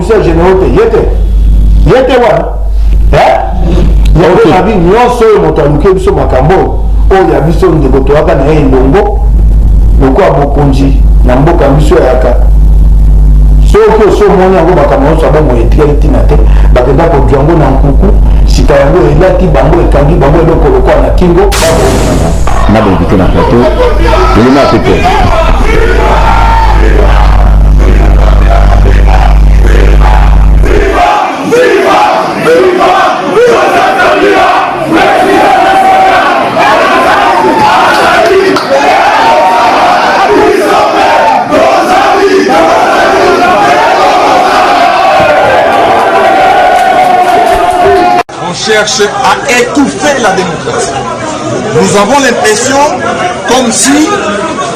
Commissaire généraux te, ye te, ye te wana. Yango nabi nyonso oyo moto aluki biso makambo oyo ya biso, ndeko toyaka na ye elongo lokola bokonzi na mboka biso yayaka. Soki osi omoni yango, makambo nyonso ya bomoi etikali ntina te. Bakenda kozwa yango na nkuku, sika yango elati bango, ekangi bango eloko lokola na kingo. Na bainvité na plateau, elema ya pepe. On cherche à étouffer la démocratie. Nous avons l'impression comme si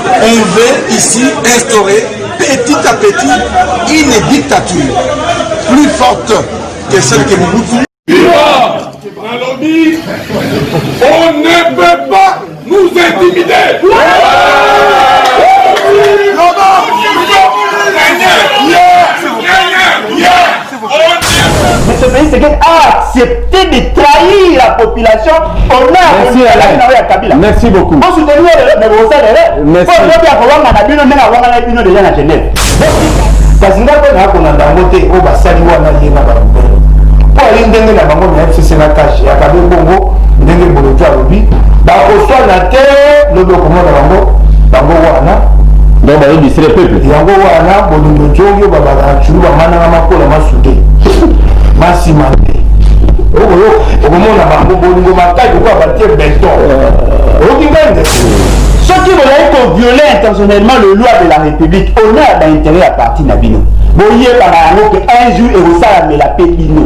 on veut ici instaurer petit à petit une dictature plus forte que celle que Mobutu. Nalobi, on ne peut pas nous intimider. Mais ce pays, c'est a accepté de trahir la population au nom ya Kabila. Merci beaucoup. Pour soutenir, mais vous savez, Merci. pour le bien, bino déjà na Genève. Kasi ngai mpe naa kolanda yango te. Oyo basali wana, ye na barubele mpo aye ndenge na bango na FCC na CACH yakabe bongo. Ndenge Bolojo alobi, bakoswana te. Lobi okomona bango, bango wana. Donc bayebisi le peuple. Yango wana bolingo jongi oyo babaka na culu, bamananga makola masude masima te. Okomona bango bolingo makasi lokola batie béton. Oyoki ngai nde? Soki bozali kovioler intentionnellement le loi de la République au nom ya baintérêt ya parti na bino, boyebaka yango ke un jour ekosalamela mpe bino,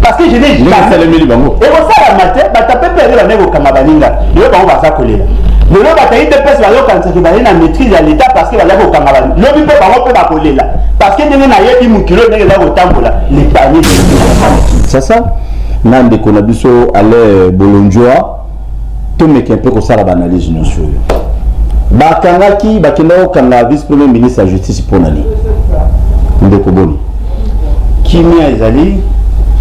parce que je n'ai Ndenge esalemeli bango. Ekosalama te. Bato ya PPRD bandeki kokanga baninga, lelo bango baza kolela. Lelo bato ya UDPS bazokanisaki bazali na maîtrise ya l'État parce que bazali kokanga baninga. Lobi mpe bango mpe bakolela, parce que ndenge nayebi mokili oyo ndenge eza kotambola, le panier. C'est ça. Na ndeko na biso Alain Bolonjoa, tomeka mpe kosala baanalyse nyonso oyo. Bakangaki, bakendaki kokanga vice premier ministre ya justice mpo na nini, ndeko Boni? Kimia ezali.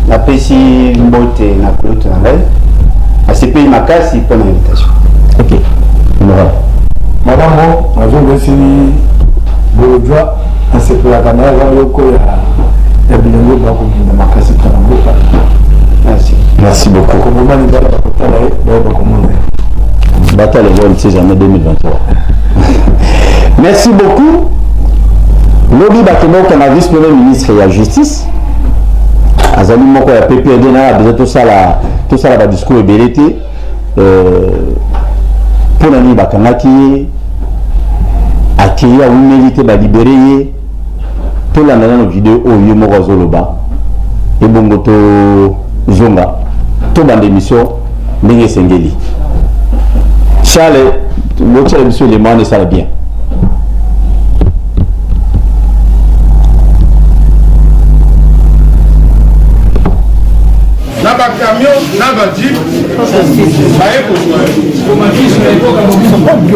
Napesi mbote na kulutu na ngai, asepeli makasi mpo na invitation. Ok, honorable. Malamu, nazongesi Bolojwa, nasepelaka na ye, aza moko ya bilenge bakobunda makasi mpona mboka. Merci. Merci beaucoup. Koboma libala, bakotala ye, baye bakomona ye. Batala le 6 janvier 2023. Merci beaucoup. Lobi bakende kokanga vice premier ministre ya justice, azali moko ya PPRD. Na besoin tosala badiscours ebele te. Mpo na nini bakangaki ye? Akei, awumeli te, balibérer ye. Tolanda nano video oyo ye moko azoloba, ebongo tozonga tobanda émission ndenge esengeli. Charles, botiala biso elema wana, esala bien. Na bacamion na bajeep baye kozwa.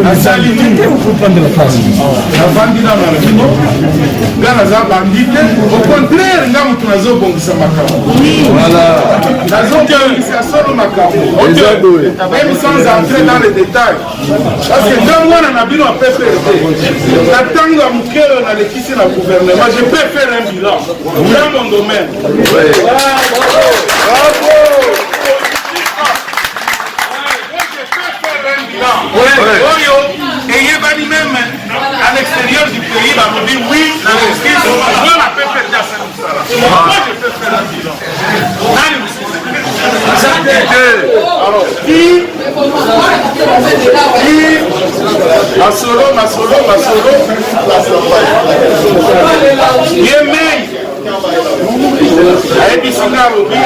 Nasali nini? Navandi nano na bino. Nga naza bandi te, au contraire, nga moto nazobongisa makambo, nazobongisa solo makambo, même sans entrer dans les détails, parce que nga mwana na bino ya PPRD, na ntango ya moke oyo nalekisi na gouvernement, je peux faire un bilan dans mon domaine. Bravo. Oyo eyebani même à l'extérieur du pays, balobi oui, na justice mwana PPRD asali mosala. Moi, je peux faire un bilan. Nani mosusu? Alors, ti masolo, masolo, masolo, ye mei ayebisi nga, alobi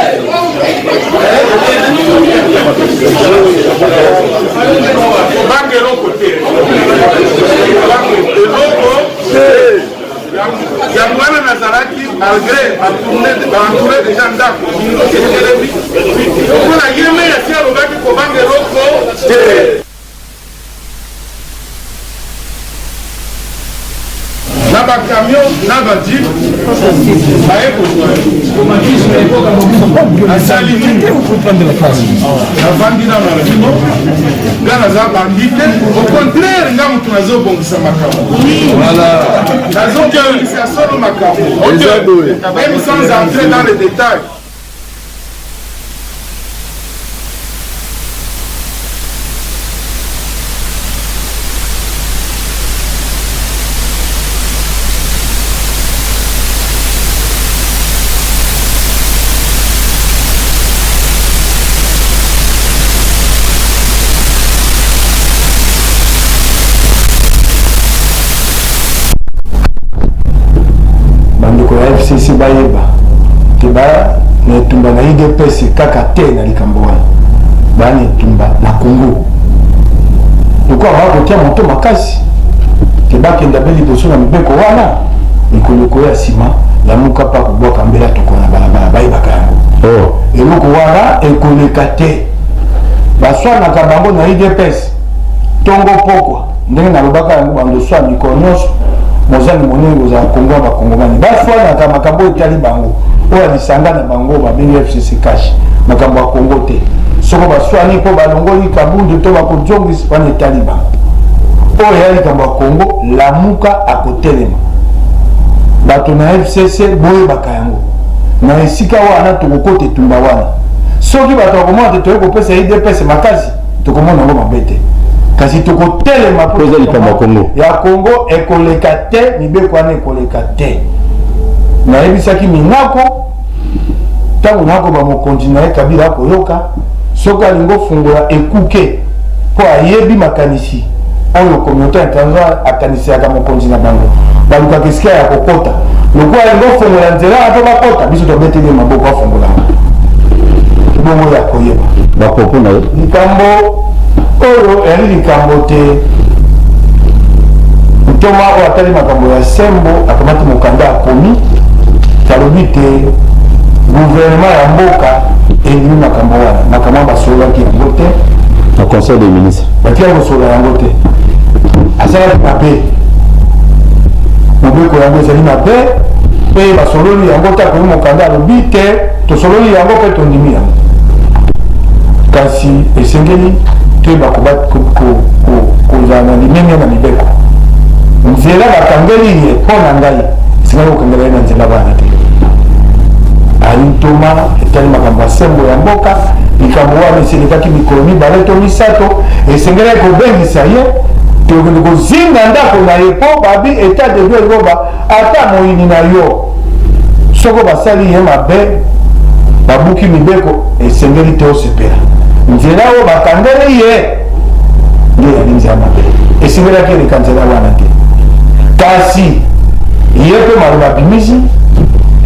kobanga eloko te, kobanga eloko. Yango wana nazalaki, malgré baentouré déjà ndako etelemi, lokola ye mei asi alobaki kobanga eloko te. Na Na ba camion na ba jeep baye kozwa ye. Asali nini? Navandi nano na bino, nga naza bandi te, au contraire nga moto nazobongisa makambo, nazobongisa solo makambo, même sans entrer dans les détails. Bandeko ya FCC bayeba te ba na etumba na udps kaka te na likambo wana, ba na etumba na Congo. Lokola bakotia moto makasi te bakenda mpe liboso na mibeko wana, mikolo ekoya nsima Lamuka mpe akobwaka mbela toko na balabala, bayebaka yango. Oh. Eloko wana ekoleka te, baswanaka bango na udps tongo pokwa. Ndenge nalobaka yango bando swa mikolo nyonso, mozangi monene kozala Kongo ya bakongomani baswanaka makambo oyo etali bango, oyo ya lisanga na bango babengi FCC cash, makambo ya Kongo te. Soko baswani mpo balongoli Kabundu to bakozongisa wana etali bango. Oyo eya likambo ya Kongo, Lamuka akotelema. Bato na FCC boyebaka yango, na esika wana tokokota etumba wana. Soki bato bakomona te toye kopesa UDPS makasi, tokomona yango mabe te, kasi tokotelema mpo eza likambo ya Kongo. Ya Kongo ekoleka te, mibeko wana ekoleka te. Nayebisaki Minako ntango nakoba mokonzi na ye Kabila akoyoka soki alingi ofungola ekuke mpo ayebi makanisi oyo communauté internationale akaniselaka mokonzi na bango, balukaka esika ya kokota. Lokola alingi ofungola nzela wana mpo bakota, biso tobeteli ye maboko afungola yango bongo ya koyeba bapropos na ye. Likambo oyo ezali likambo te ntoma oyo atali makambo ya sembo akamati mokanda akomi alobi te gouvernement ya mboka endimi makambo wana, makambo wana basololaki yango te na conseil des ministres, batikaki kosolola yango te. Asalaki mabe, mobeko yango ezali mabe mpe basololi yango te. Akomi mokanda alobi te tosololi yango mpe tondimi yango, kasi esengeli toyeba kozala na limemia na mibeko. Nzela bakangeli ye, mpo na ngai esengeli kokangela ye na nzela wana te. Ali ntoma etali makambo ya sembo ya mboka, likambo wana eselekaki mikolo 2 to 3, esengelaki kobengisa ye, tokende kozinga ndako na ye mpo babi etat de droit eloba ata moyini na yo soko basali ye mabe, babuki mibeko, esengeli te osepela. Nzela oyo bakangeli ye nde ezali nzela mabe, esengelaki eleka nzela wana te. Kasi ye mpe maloba abimisi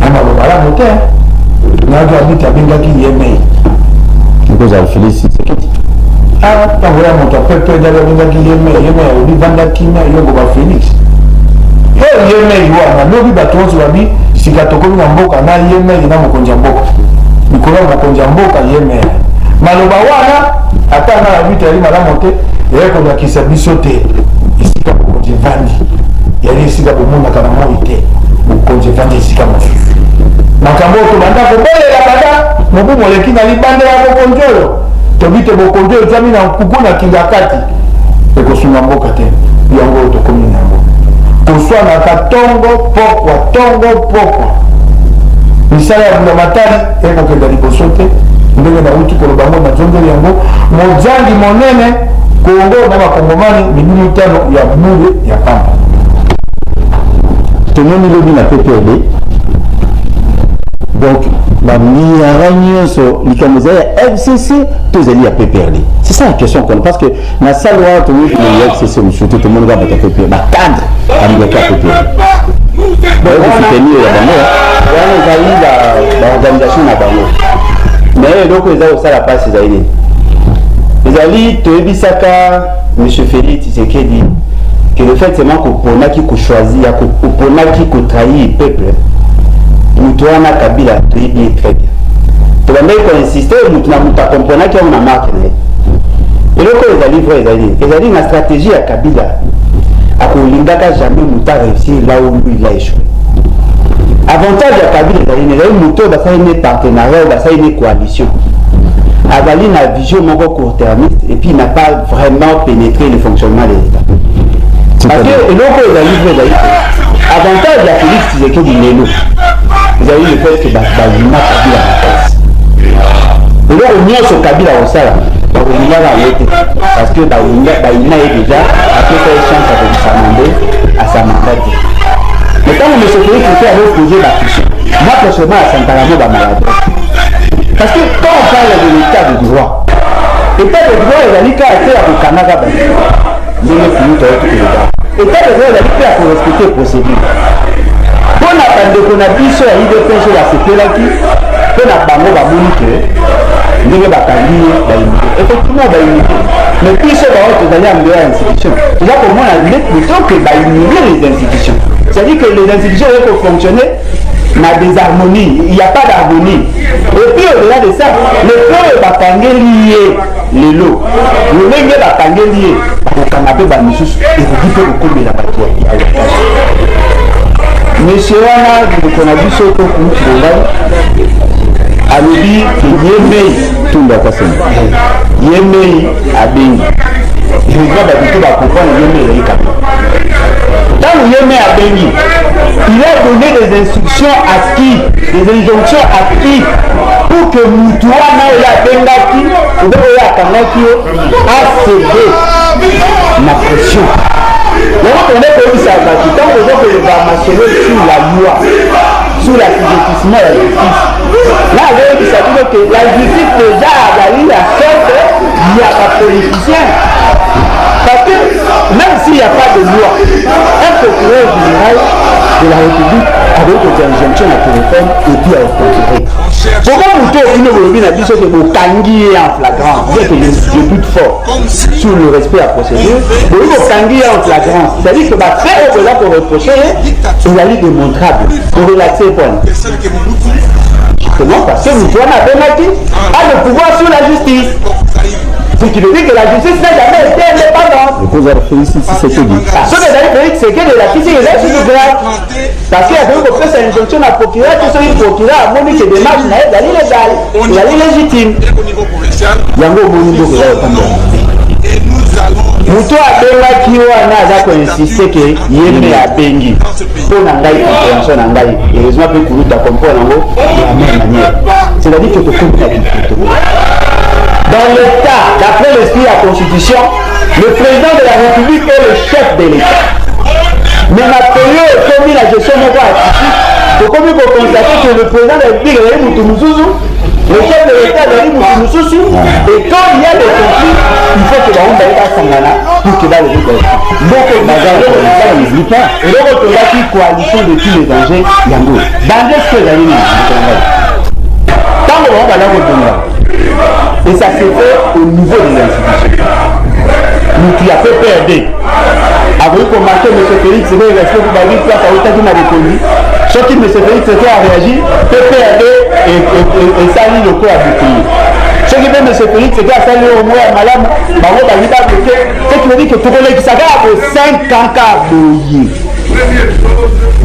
ya maloba malamu te, nayoki abiti abengaki ye mei ekozala Felix Tshisekedi. Ntango ya moto apepe edali abengaki ye mei, ye mei alobi vanda kimia yongo ba Felix e ye mei wana lobi bato nyonso babi sika tokomi na mboka na ye mei na mokonzi ya mboka, likolo ya mokonzi ya mboka ye mei. Maloba wana ata nga na bita yali malamu te, eyaki kolakisa biso te esika bokonzi evandi yali esika bomonaka na moi te, bokonzi evandi esika mosusu. Makambo oyo tobanda kobelela banda mobu moleki na libanda ya bokonzi oyo tobi te bokonzi oyo ezwami na nkuku na Kingakati ekosunga mboka te. Yango oyo tokomi na yango koswanaka tongo pokwa tongo pokwa, misala ya mbulamatari ekokenda liboso te. Ndenge nauti koloba yango, nazongeli yango, mozangi monene Kongo na bakongomani mibu 5 ya bule ya pamba. Tomoni lobi na PPRD, donc bamiyara nyonso likambo ezali ya FCC to ezali ya PPRD? C'est ça la question qu'on, parce que na salle wana tomoni ya FCC mosusu te, tomoni kaka bato ya PPRD, bacadre bamiyaka ya PPRD bakosoutenir ya bango. Wana ezali baorganisation na bango, mais eloko eza kosala mpasi ezali nini? Ezali toyebisaka monsieur Félix Tshisekedi que le fait seulement koponaki kochoisir ya koponaki kotrahir peuple, moto wana Kabila toyebi ye très bien. Tobandaki koinsiste, moto na moto akomprenaki yango na marke na ye. Eloko oyo ezali vrai ezali nini? Ezali na stratégie ya Kabila. Akolingaka jamais moto a réussir là où lui il a échoué. Avantage ya Kabila ezali nini? Ezali moto oyo basali ne partenariat oyo basali ne coalition. Azali na vision moko court-termiste et puis il n'a pas vraiment pénétré le fonctionnement de l'État. Parce que eloko oyo ezali vrai ezali avantage ya Félix Tshisekedi lelo ezali le fait que bato bayina Kabila makasi. Eloko nyonso Kabila akosala bakolingaka yango te parce que bayina ye déjà, apesa ye chance ya kokisa mande asa mandat te. Mais ntango monsieur Félix Tshisekedi azoposer baquestion, moi personnellement asantaka yango bamaladresse, parce que quand on parle de l'état de droit, état de droit ezali kaka te ya kokangaka bato ndenge kuluta oyo tokoloba. État de droit ezali mpe ya korespecter procédure. Mpo na bandeko na biso ya UDPS oyo basepelaki, mpo na bango bamoni ke ndenge bakangi ye baimite, effectivement baimite, mais biso bango tozali en dehors ya institution, toza komona nde plutôt que bahumilie les institutions, c'est-à-dire que les institutions oyo kofonctionner na désharmonie, il n'y a pas d'harmonie. Et puis au-delà de ça, le peu oyo bakangeli ye lelo, lolenge bakangeli ye, bakokanga mpe bamisusu, ekoki mpe kokomela bato ya wakasi. Monsieur wana, ndeko na biso to kulutu na ngai, alobi ke ye mei Tunda Kasende ye mei abengi. Heureusement bato te bacomprendre, ye mei ezali Kabila. Ntango ye mei abengi, il a donné des instructions à qui, des injonctions à qui, pour que mutu wana oyo abengaki obe oyo akangaki yo acéder na pression. Yango tokende koyebisa bato, ntango oza koloba masolo sur la loi, sur l'assujettissement ya justice, na azoyebisa bino ke la justice déjà azali ya sorte ya bapoliticien, parce que même s'il n'y a pas de loi, un procureur général de la République akoki kozwa injonction na téléphone et puis aobtempérer. Poko moto oyo bino bolobi na biso ke bokangi ye en flagrant, bien que je doute fort sur le respect ya procédure, boyi bokangi ye en flagrant, c'est-à-dire que bafait oyo boza koreproche ye ezali démontrable, korelaxe pona justement parce que moto wana abengaki a le pouvoir sur la justice, ce qui veut dire que la justice n'a jamais été indépendante. Ekozala Félix Tshisekedi. Soki ezali Félix Tshisekedi, elakisi eza susu grave, parce que akoki kopesa injonction na procureur te soki procureur amoni ke démarche na ye ezali légale, ezali légitime. Yango omoni mboka eza kotambola. Moto abengaki wana aza koinsiste ke ye nde abengi. Mpo na ngai, compréhension na ngai, heureusement mpe kuluta comprendre yango de la même manière, c'est-à-dire que tokomi na dictature dans l'état. D'après l'esprit de la constitution, le président de la République est le chef de l'état, mais na période ekomi na gestion moko atypique, tokomi koconstater que le président de la République ezali motu mosusu, le chef de l'état azali motu mosusu, et quand il y a des conflits, il faut que bango baye basangana pour que balever mboka. N'oublie pas. Eloko tolaki, coalition de tous les dangers, yango danger siko ezali nini? Ndeko na ngai, ntango bango banda kobunda, et ça se fait au niveau des institutions, mutu ya PPRD akoki komarquer monsieur Félix ebe respect po babi place autaki na bokonzi. Soki monsieur Félix eke aréagi, PPRD esali lokola bouclier. Soki mpe monsieur Félix eke asali oyo moko ya malamu, bango balingi babloquer. Ce qui veut dire que tokolekisa kaka bo 5 ans kaka boye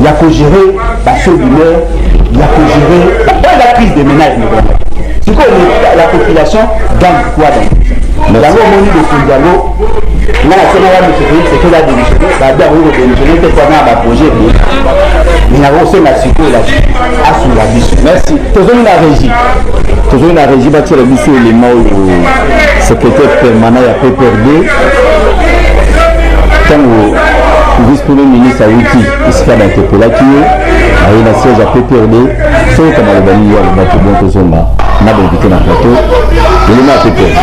ya kogérer basaut d'humeur, ya kogérer oyo eza crise de ménage. Ndeko na ngai, sikoyo la population gagne quoi dans tout ça? Yango omoni bokonzi yango, nga nasengaka monsieur Félix Tshisekedi adémissionne. Babi akoki kodémissionne te po aza na baprojet ebele, mais nakosenga sikoyo la justice asunga biso. Merci. Tozongi na régie, tozongi na régie, batiela biso elema oyo secrétaire permanent ya PPRD, ntango vice premier ministre awuti esika bainterpelaki ye, aye na siège ya PPRD. Soki maloba nini yo alobaki, bon, tozonga na bainvité na plateau, elema ya PPRD.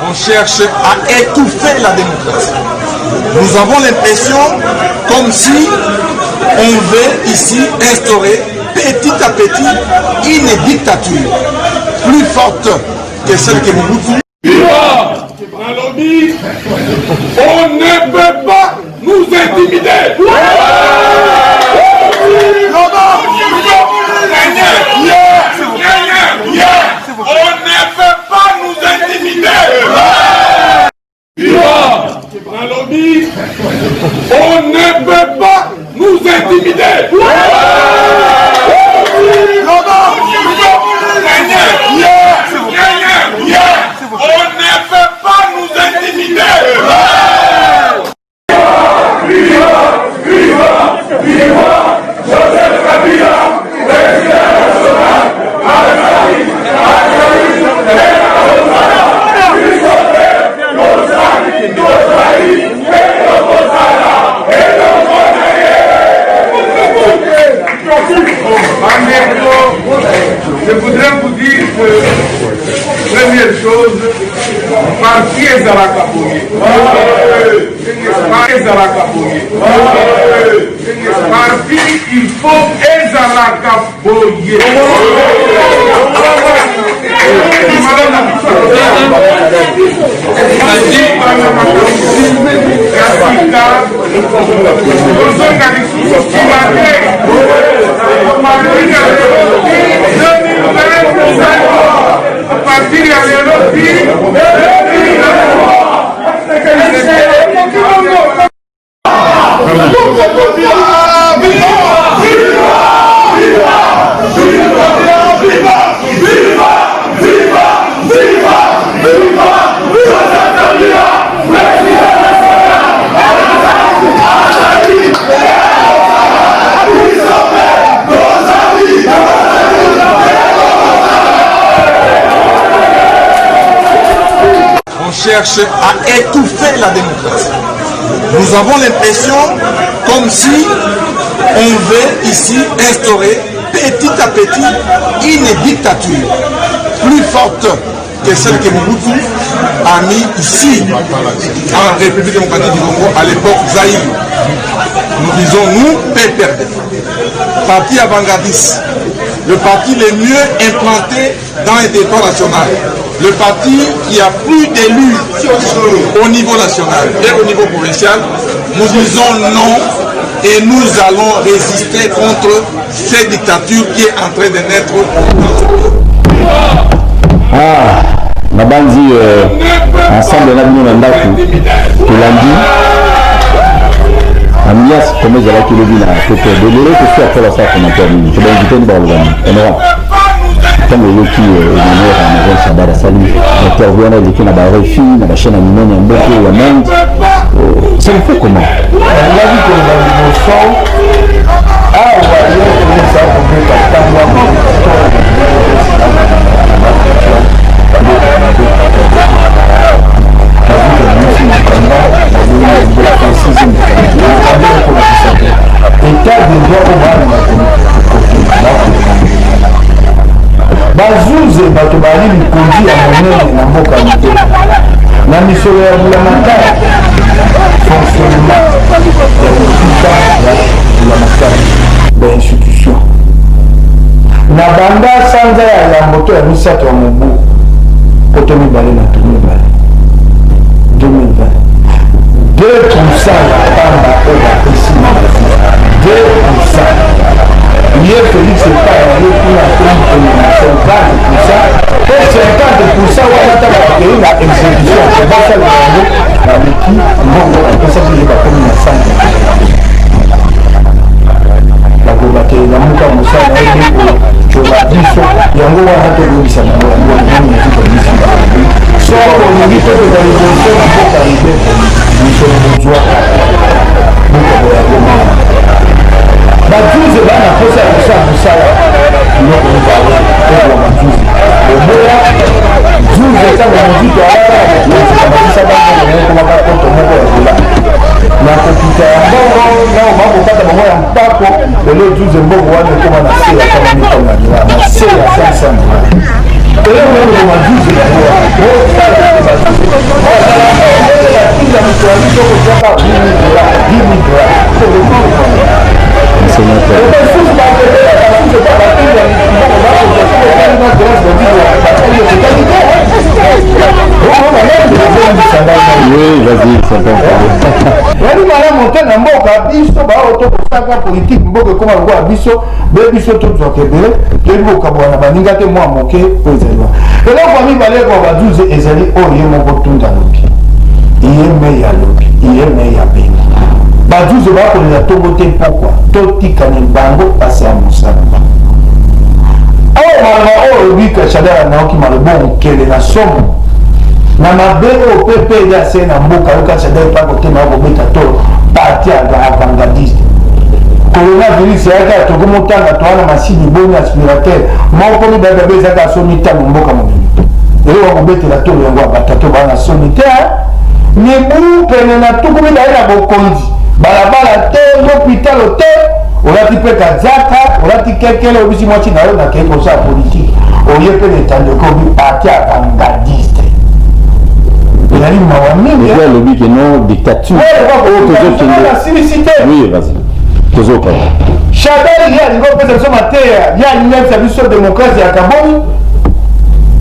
On cherche à étouffer la démocratie. Nous avons l'impression comme si on veut ici instaurer petit à petit une dictature. plus forte que celle que Mobutu. Nalobi, on ne peut pas nous intimider. On ne peut pas nous intimider. Nalobi, on ne peut pas nous intimider. On ne peut pas nous intimider. Viva, viva, viva Joseph Kabila, président national. Azali, Azali, Je voudrais vous dire que, première chose, parti ezalaka boye. Ezalaka boye. Parti, il faut ezalaka boye. Tozonga lisusu nsima te. À partir ya lelo ti On cherche à étouffer la démocratie. Nous avons l'impression comme si on veut ici instaurer petit à petit une dictature plus forte que celle que Mobutu a mis ici en République démocratique du Congo à l'époque Zaïre. Nous disons, nous, PPRD, parti avant-gardiste, le parti le mieux implanté dans les territoires national, le parti qui a plus d'élus au niveau national et au niveau provincial, nous disons non et nous allons résister contre cette dictature qui est en train de naître dans ce pays. Ah, nabanzi euh, ensemble na bino na ndako tolandi ambiance koma ezalaki lobi na ppd. Lelo tosi akola asala commentaire nini? To bainvite ni bakoloba nini? Honorable, ntango oyoki Emmanuel Ramazan Shadary asali interview wana, eleki na barefi na bachaîne ya minene ya mboka ya monde, ça le fait comment? Nalingaki koloba liboso awa, yo toza kobeta ntango état de droit oyo bana bazuze, bato bali mikonzi ya monene na mboka mike na misolo ya bulamatari, fonctionnement ya lokuta ya bulamatari, bainstitution na banda sanza ya yambo to ya misato ya mobu poto mibale na to mibale 2020, 2% ya pamba oyo bapesi na bazuzi, 2%. Ye Félix epai na ye kuna akomi komema 50%, mpe 50% wana ntango bakei na exécution basalela yango, baleki mbongo bapesaki ye, bakomi na 100. Bakoba te lamuka mosala na ye kotyola biso. Yango wana tobongisa bango yango nani nazika biso. Soko olingi tokenda liboso na mboka, mibeko misolo bozwaka bokobo yango mama bajuze bana mposa ya kosala mosala biloko mibale okoba bajuze oboya juze. Ntango mozutu ayaka na bokonzi, babakisa bango ekomaka konto moko ya dola na kokita ya mbongo nao bakokata bango ya mpako. Lelo juze mbongo wana ekoma na se ya 100 dola, na se ya 500 dola. Eloko ekoma juze yango wana osala bajuze batinda moto ya biso kozwaka 10 dola, 10 dola. Mosusu bakobela, basusu babatinda mbongo bakozwa. Oui, vas-y, yali malamu te na mboka biso baoyo tokosaka politike, mboka ekoma lokola biso be biso tozwaka ebele, toyebi kokabwana na baninga te. Mwa moke po ezali wana. Eloko ya mibale kwa bazuzi ezali oyo ye moko tunda alobi, ye mei alobi, ye mei abengi bazuzi bakolela ntongo te. Pokwa totikani bango pasi ya mosala oyo maloba oyo olobi. Shadary nayoki maloba mokele na somo na mabe oyo pepe eza ase na mboka. Yoka Shadary mpa kotema kobeta to parti avant-gardiste. Coronavirus eyaki, tokomotanga toa na masini boni, aspirateur moko, mibale, babe ezaka so mitano, mboka mobimba. Eloko kobetela tolo yango ya batato baa na soni te. Mibu pene na 20 na bokonzi, balabala te, lopitalo te, olati mpe kazaka, olati kekele, obisi mwasi na yo nakei kosala politike, oye mpe na etandeko obi parti avant-gardiste. Ezali mawa mingi. Alobi ke non, dictature. Nasilisi te. Oui, vas-y, tozokaba. Shadary ye alingi opesa biso mateya, ye alingi ayebisa biso démocratie ya kaboni.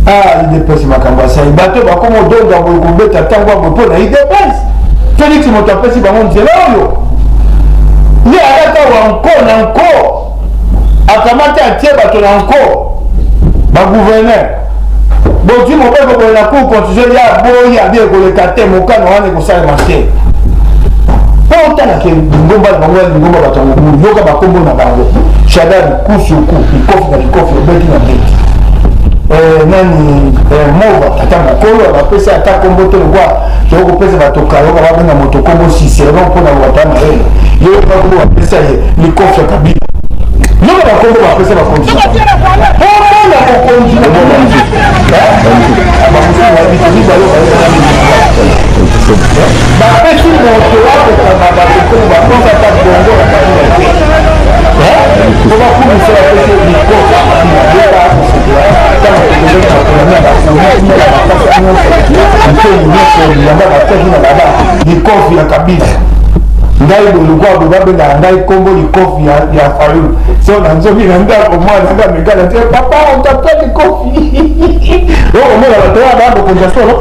Ah, UDPS, makambo asali bato bakoma odonga boye, kobeta ntango ya boye mpo na UDPS. Félix moto apesi bango nzela oyo ye alaka wa nko na nko, akamati atie bato na nko, bagouverneur bozwi mobeko boye na cour constitution ya boyi, abi ekoleka te, mokano wana ekosalema te. Mpo otalake lingomba na bango ya lingomba bato ya mobulu, yoka bakombo na bango: Shadary kusuku, likofi na likofi, obeti na beti. Nani, Mova, tata mokolo bapesi ata kombo te, lokwa tokoki kopesa bato kayoka babenga moto kombo Cicéron mpona wata mayele. Yoka kombo bapesa ye, likofi ya Kabila. Yoka bakombo bapesa bakonzi mpo na bokonzi na mibale bapesi moto akokanga bato mpo bapesa ata bongo na Kabila te, po bakumisa bapesi likofi ya Kabila. Yoka akosepela ntango tokozonga makolami ya bapoliti ya makasi nyonso, ntei nyonso, bilamba batiaki na baba likofi ya Kabila. Ngai boye lokola boye babengaka ngai kombo likofi ya Fayulu. So na nzoki na ndako, mwana nga mekala te: "Papa, on t'appelle likofi." Okomona bato wana baya bokonzi ya solo.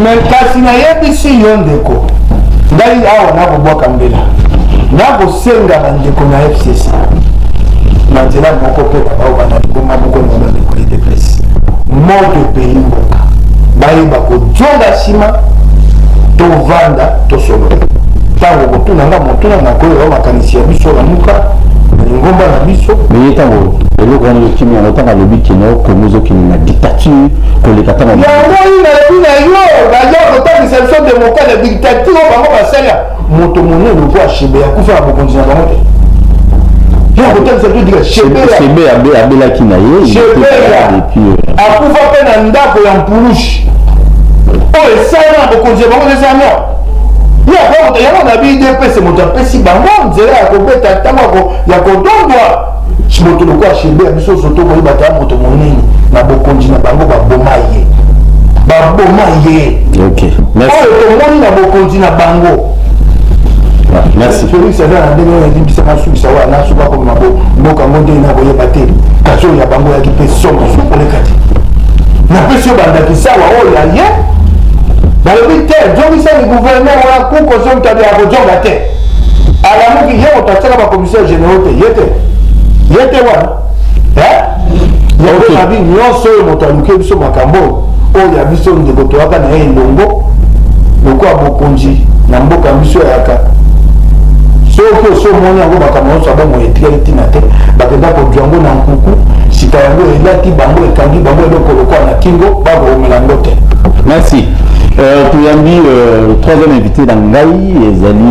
Mais kasi nayebisi yo ndeko, ngai awa nakobwaka mbela, nakosenga bandeko na FCC na nzela moko mpe na bao bana lingomba moko na bandeko UDPS, moto epeli mboka, bayeba kozonga nsima, tovanda, tosolola. Ntango kotuna nga motuna, nakoyeba makanisi ya biso Lamuka na lingomba na biso. Mais ye ntango eloko wana ezokimi yango, ntango alobi kino Kongo ezokende na dictature koleka ntango yango oyo nalobi na yo, baza kotangisa biso démocrate ya dictature oyo bango basala. Moto monene lokola Shebe akufa na bokonzi na bango te, ya kotangisa biso dika Shebe abelaki na ye. Shebeya akufa mpe na ndako ya mpulushi oyo esala na bokonzi ya bango esalama. Ye akokuta yango na UDPS, moto apesi bango nzela ya kobeta ntango ya kodondwa moto lokola Shebe ya biso soto koyeba ta moto monene na bokonzi na bango, baboma ye, baboma ye. Oyo tomoni na bokonzi na bango. Merci. Félix aza na ndenge oyo elimbisa, nasukisa wana, nasuka komema mboka yango ndenge nakoyeba te, kasi oyo ya bango oyaki mpe somo koleka te. Napesi yo bandakisa awa oyo ya ye balobi te, zongisani gouverneur wana kuko ozongitabi ya kozonga te. Alamuki ye moto atiaka bacommissaire généraux te, ye te, ye te wana yango nabi nyonso oyo moto aluki biso makambo oyo ya biso ndeko toyaka na ye elongo lokola bokonzi na mboka biso yayaka. Soki osi omoni yango, makambo nyonso ya bomoi etikali ntina te. Bakenda kozwa yango na nkuku, sika yango elati bango, ekangi bango eloko lokola na kingo, bakokomela yango te. Merci. Toyambi troisième invité na ngai, ezali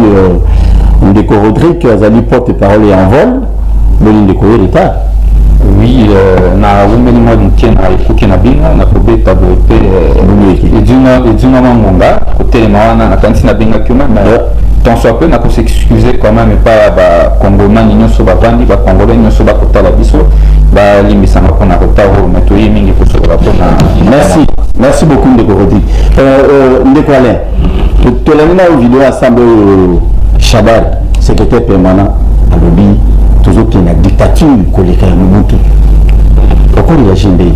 ndeko Rodrigue, azali porte parole ya Envol. Boni ndeko ye retard? Oui, nawumeli mwa moke na ekuke na bino, nakobeta boye mpe edingama ngonga kotelema wana. Nakanisi nabengaki yo mais tant soit peu nakos'excuse quand même epai ya bakongomani nyonso bavandi, bacongolais nyonso bakotala biso, balimbisanga mpona retard oyo, mais toye mingi kosolola mpona Merci, merci beaucoup ndeko Rodrigue. Ndeko Alain, tolandi na yo video ensemble oyo Shadary, secrétaire permanent, alobi. Tozokende na dictature koleka ya Mobutu. Okoréagir ndenge?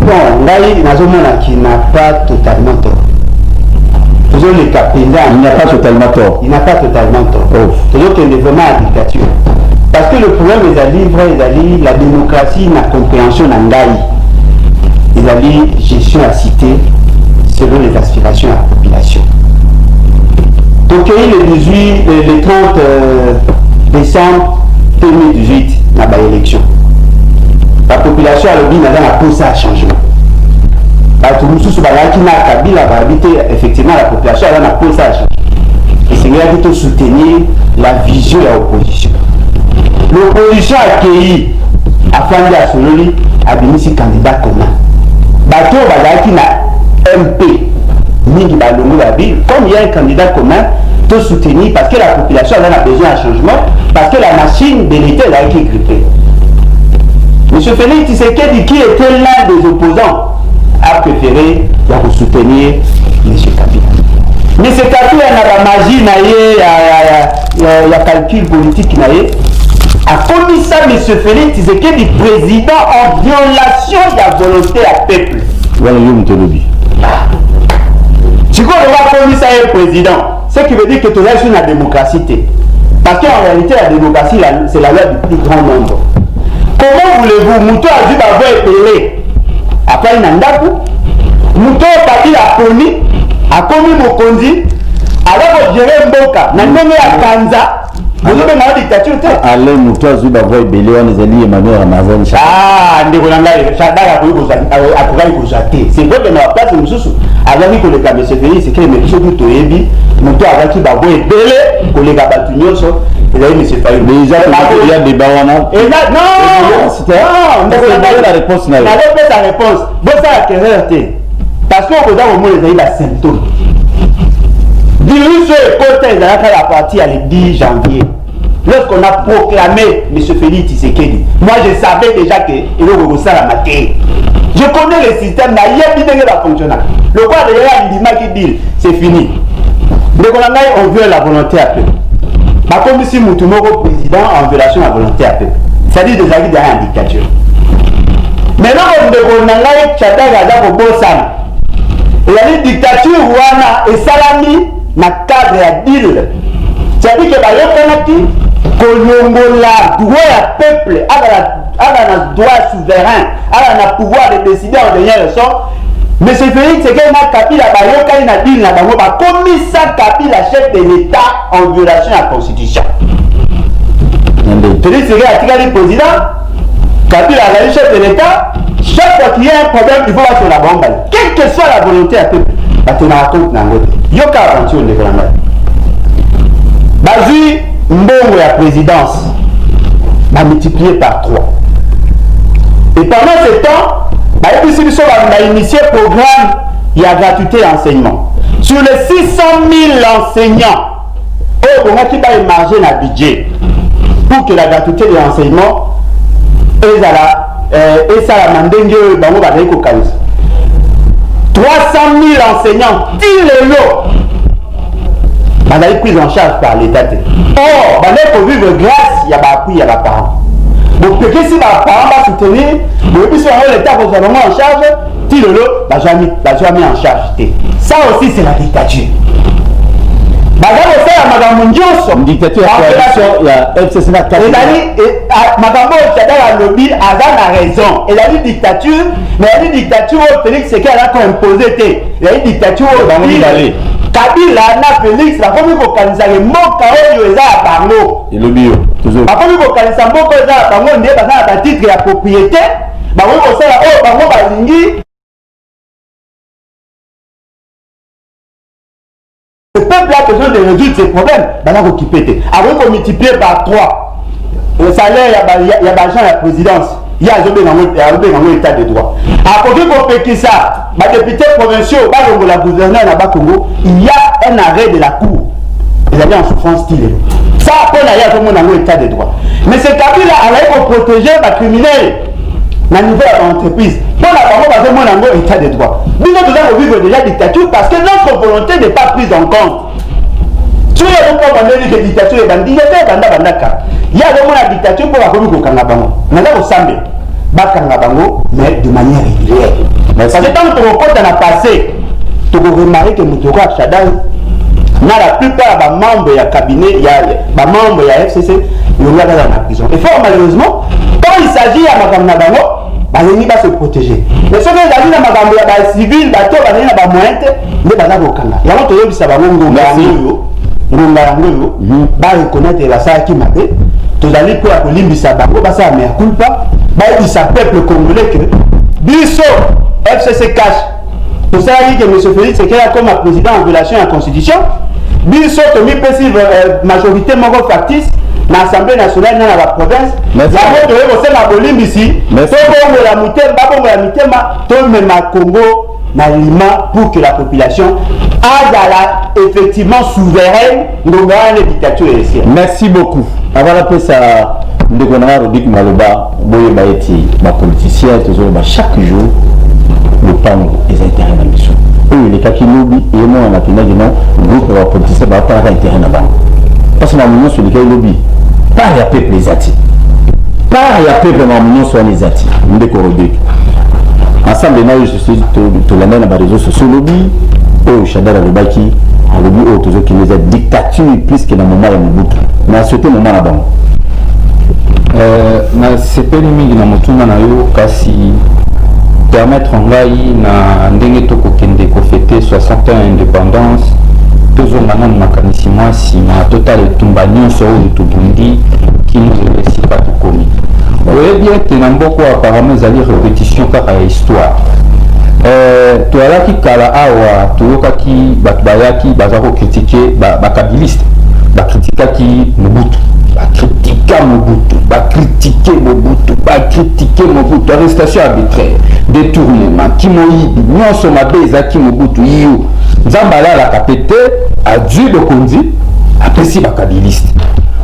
Bon, ngai nazomona qu'il n'a pas totalement tort. Tozoleka mpenza. Il n'a pas totalement tort? Il n'a pas totalement tort. Oh. Tozokende vraiment ya dictature, parce que le problème ezali vrai, ezali la démocratie. Na compréhension na ngai, ezali gestion ya cité selon les aspirations ya population. Tokei le 18, le 30 décembre 2018 na baélection. La population alobi: naza na posa ya changement. Bato mosusu bazalaki na Kabila balobi te. Effectivement, la population aza na posa ya changement, esengelaki tosoutenir la vision ya opposition. L'opposition akei, afandi, asololi, abimisi candidat commun. Bato oyo bazalaki na MP mingi balongo, babi: comme il y a un candidat commun, to soutenir, parce que la population aza na besoin ya changement, parce que la machine de l'État ezalaki grippée. Monsieur Félix Tshisekedi, qui était l'un des opposants, a préféré ya kosoutenir Monsieur Kabila. Monsieur Kabila, na bamagie na ye ya calcul politique na ye, akomisa Monsieur Félix Tshisekedi président en violation ya volonté ya peuple. Wana yo moto olobi. Sikoyo bakomisa ye président, ce qui veut dire que tozali sur na démocratie te, parce qu'en réalité, la démocratie, c'est la loi du plus grand nombre. Comment voulez-vous, moto azwi bavoix ebele afali na ndako, moto oyo Kabila aponi akomi mokonzi, aza kogérer mboka na ndenge ya kanza, bozobenga yo dictature te? Alain, moto azwi bavoix ebele wana ezali Emmanuel Ramazani. Ah, ndeko na ngai, Shadary akokaki kozwa te. C'est vrai que na baplace mosusu azalaki koleka monsieur Félix Tshisekedi, mais biso tu toyebi moto azalaki bavoix ebele koleka bato nyonso ezali monsieur Fayulu. Déjà ya débat wana. Non, la réponse na yo. Nazopesa réponse. Bosala erreur te, parce que okoza komona ezali basymptôme. Virus oyo ekota ezalaka à partir ya le 10 janvier, lorsqu'on a proclamé M. Félix Tshisekedi. Moi, je savais déjà que eloko ekosalama te. Je connais le système, nayebi ndenge bafonctionnaka. Lokola déjà andimaki deal, c'est fini. Ndeko na ngai, on veut la volonté ya peuple. Bakomisi mutu moko président en violation ya volonté ya peuple, c'est-à-dire ezalaki derrière ya dictature. Maintenant, ndeko na ngai Shadary aza kobosana, ezali dictature wana esalami na cadre ya deal, c'est-à-dire que bayokanaki kolongola droit ya peuple aza na droit souverain, aza na pouvoir de décider en dernier ressort. Monsieur Félix Tshisekedi na Kabila bayokani na deal na bango, bakomisa Kabila chef de l'État en violation ya constitution. Félix Tshisekedi atikali président, Kabila azali chef de l'État. Chaque fois qu'il y a un problème, il faut basola bango bali, quelle que soit la volonté ya peuple, batenaka compte na yango te. Yoka aventure, ndeko na ngai. Bazwi mbongo ya présidence, bamultiplier par 3, et pendant ce temps bayebisi biso bainitier programme ya gratuité ya enseignement. Sur les 600 000 enseignants oyo bongaki baémarger na budget pour que la gratuité de l'enseignement ezala esalama ndenge oyo bango bazali kokanisa, 300 000 enseignants ti lelo bazali prise en charge par l'État te. Or bandeki kovivre grâce ya baappui ya baparent. Bopekisi baparent basoutenir, boyebisi bango l'État kozwa bango en charge. Ti lelo bazwami en charge te. Ça aussi, c'est la dictature. Baza kosala makambo nyonso. Dictature ya coalition ya FCC na Ezali makambo oyo Shadary alobi, aza na raison. Ezali dictature, mais ezali dictature oyo Félix Tshisekedi aza koimpose te. Ezali dictature oyo Bango mibale. Kabila na Félix bakomi kokanisaka mboka oyo eza ya bango. Elobi yo. Bakomi kokanisa mboka oyo eza ya bango, nde baza na batitre ya propriété, bakoki kosala oyo bango balingi. Le peuple a besoin de résoudre ses problèmes, baza kokipe te. Akoki komultiplier par 3 le salaire ya baagent ya présidence, ye azobenga yango état de droit. Akoki kopekisa badéputé provinciaux balongola gouverneur na Bakongo. Il y a un arrêt de la cour, ezali en souffrance ti lelo. Ça, mpo na ye, azomona yango état de droit. Mais ce Kabila azali koprotéger bacriminel na niveau ya baentreprise, mpo na bango bazomona yango état de droit. Biso toza kovivre déjà dictature, parce que notre volonté n'est pas prise en compte. Soki ezokoma ndenge ke dictature ebandi, dictature ebanda bandaka. Ye azomona dictature mpo bakomi kokanga bango. Naza kosambela bakanga bango, mais de manière régulière, parce que ntango tokokɔta na passé, tokoremarquer que moto lokola Shadary na la plupart ya bamembre ya cabinet, ya bamembre ya FCC, elongi azala na prison. Et fort malheureusement, quand il s'agit ya makambo na bango, balingi base protéger, mais soki ezali na makambo ya bacivile, bato oyo bazali na bamoyen te nde baza kokanga. Yango toyebisa bango, ngonga yango oyo, ngonga yango oyo bareconnaître basalaki mabe. Tozali mpo ya kolimbisa bango, basala mea culpa, bayebisa peuple congolais que biso FCC CACH tosalaki ke monsieur Félix Tshisekedi akoma président en violation ya constitution. Biso tomipesi majorité moko factice na Assemblée nationale na baprovince. Yango toye kosenga bolimbisi, tobongola motema, babongola mitema, tomema Congo na lima pour que la population azala effectivement souveraine. Ngonga wana dictature esila. Merci beaucoup. Avant napesa ndeko na nga Rodik maloba, boyeba ete bapoliticien, tozoloba chaque jour, lopango eza intérêt na biso. Oyo elekaki lobi eyemonana mpendaki no groupe ya bapoliticien batalaka intérêt na bango, parce makambo nyonso elekaki lobi, part ya peuple eza te, part ya peuple makambo nyonso wana eza te. Ndeko Rodik, ensemble na oyo tolandai na baréseau sociaux lobi, oyo Shadary alobaki, alobi oyo tozokende eza dictature plus que na moment ya Mobutu, na sauté moment na bango. Nasepeli mingi na motuna na yo, kasi permettre ngai na ndenge tokokende kofêter 60 ans ya indépendance, tozonga nanu makanisi mwa nsima, totala etumba nyonso oyo tobundi kino lelo esika tokomi. Oyebi ete na mboka oyo apparemment ezali répétition kaka ya histoire. Toyalaki kala awa, toyokaki bato bayaki baza kocritiquer, bakabiliste bacritiquaki Mobutu, bacritiqua Mobutu, bacritiquer Mobutu, bacritiquer Mobutu, arrestation arbitraire, détournement, kimoyibi, nyonso mabe ezalaki Mobutu. Yo Nzambe alalaka pe te, azwi bokonzi, apesi bakabiliste.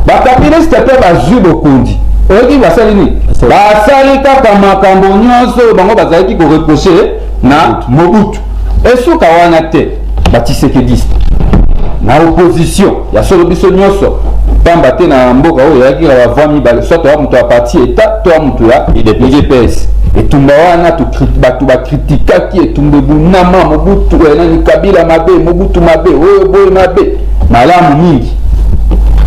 Bakabiliste mpe bazwi bokonzi, oyoki basali nini? Basali kaka makambo nyonso oyo bango bazalaki koreprocher na Mobutu. Esuka wana te, batshisekediste na opposition ya solo, biso nyonso, pamba te na mboka oyo eyaki na bavoix mibale, soit oya moto ya parti état to ya moto ya UDPS. Etumba wana bato bacritiquaki, etumba ebunama, Mobutu, nani, Kabila mabe, Mobutu mabe, oyo boye mabe, malamu mingi.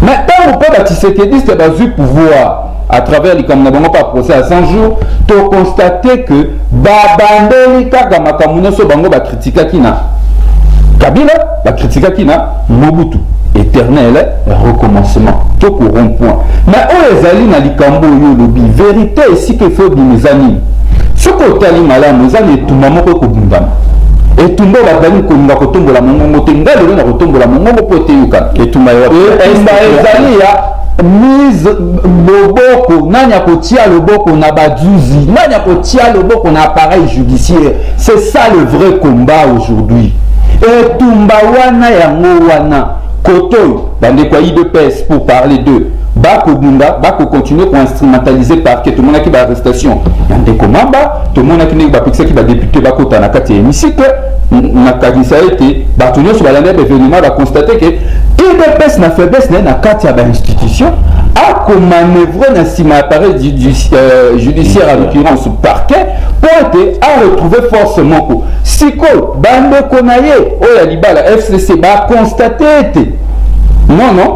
Mais ntango mpe batshisekediste bazwi pouvoir à travers likambo na bango par procès à 100 jours, toconstater que babandeli kaka makambo nyonso bango bacritiquaki na Kabila, bacritiquaki na Mobutu. Éternel recommencement to ko rond point. Mais oyo ezali na likambo oyo olobi, vérité esika efo ebima eza nini? Soki otali malamu, eza na etumba moko ekobundama, etumba oyo bato balingi kolinga kotombola mongongo te. Ngai lelo na kotombola mongongo mpo eteyukana. Etumba ezali ya mise loboko, nani akotia loboko na bazuzi, nani akotia loboko na appareil judiciaire. C'est ça le vrai combat aujourd'hui. Etumba wana, yango wana koto oyo bandeko ya UDPS, pour parler d'eux, bakobunda, bakocontinuer koinstrumentaliser parquet. Tomonaki baarrestation ya ndeko Mamba, tomonaki ndenge bapekisaki badéputé bakota na kati ya hémicycle. Nakanisa ete bato nyonso balandi baévénement baconstater ke UDPS na faiblesse na ye na kati ya bainstitution akomanœuvrer na nsima ya appareil judiciaire, à l'occurrence parquet, mpo ete aretrouver force moko. Sikoyo bandeko na ye oyo ya libala FCC baconstater ete non, non,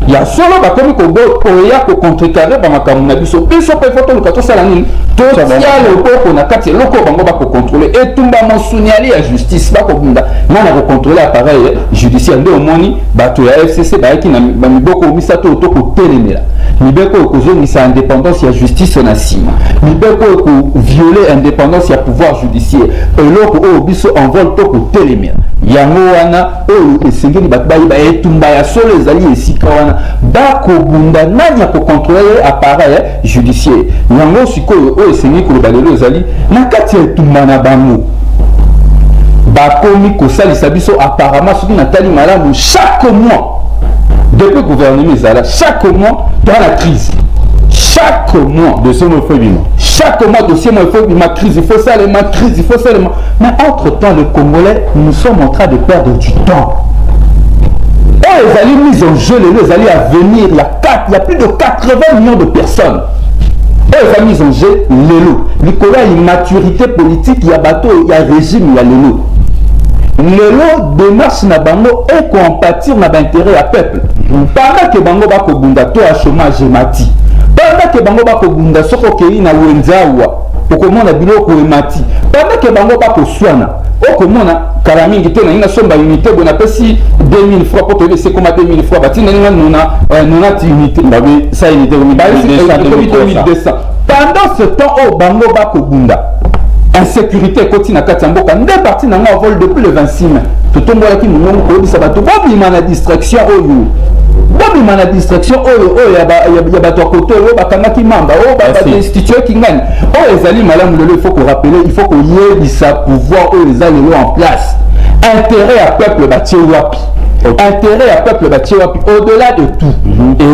ya solo bakomi koya kocontrecarrer bamakambo na biso. Biso mpe fo toluka tosala nini? Totia loboko na kati eloko oyo bango bakocontrôler. Etumba mosuni ali ya justice, bakobunda nga na kocontrôler appareil judiciaire. Nde omoni bato ya FCC bayaki na bamiboko misato oyo tokotelemela: mibeko oyo kozongisa indépendance ya justice na nsima, mibeko oyo kovioler indépendance ya pouvoir judiciaire. Eloko oyo biso Envol tokotelemela yango wana. Oyo esengeli bato bayeba, etumba ya solo ezali esika wana bakobunda, nani akocontrôler appareil judiciaire. Yango sikoyo oyo esengeli koloba lelo ezali na kati ya etumba na bango, bakomi kosalisa biso. Apparemment, soki natali malamu, chaque mois depuis gouvernement ezala, chaque mois toza na crise, chaque mois. Dossier mo efo ebima. Chaque mois dossier mo efo ebima, crise il faut salema, crise il faut salema. Mais entre temps, le Congolais, nous sommes en train de perdre du temps. Oyo ezali mise en jeu lelo ezali avenir ya 4 ya plus de 80 millions de personnes. Oyo eza mise en jeu lelo likolo ya immaturité politique ya bato ya régime ya lelo. Lelo démarche na bango ekoempatir na baintérêt ya peuple. Pendant que bango bakobunda to ya chômage emati, pendant que bango bakobunda soki okei na wenze awa okomona biloko emati, pendant que bango bakoswana okomona kala mingi te nalingi nasomba unité boye napesi 2000 francs mpo toyebi esi ekoma 2000 francs, batindeli nga nona 90 unité. Babi sa unité komi 2200. Pendant ce temps oyo bango bakobunda, insécurité ekoti na kati ya mboka. Nde parti na nga Envol, depuis le 26 mai totombolaki mongongo koyebisa bato bobima na distraction oyo, bobima na distraction oyo oyo ya bato ya kote oyo bakangaki mamba oyo badestitueki ngani. Oyo ezali malamu lelo, il faut korappeler, il faut koyebisa pouvoir oyo eza lelo en place intérêt ya peuple batie wapi, intérêt ya peuple batie wapi. Au-delà de tout,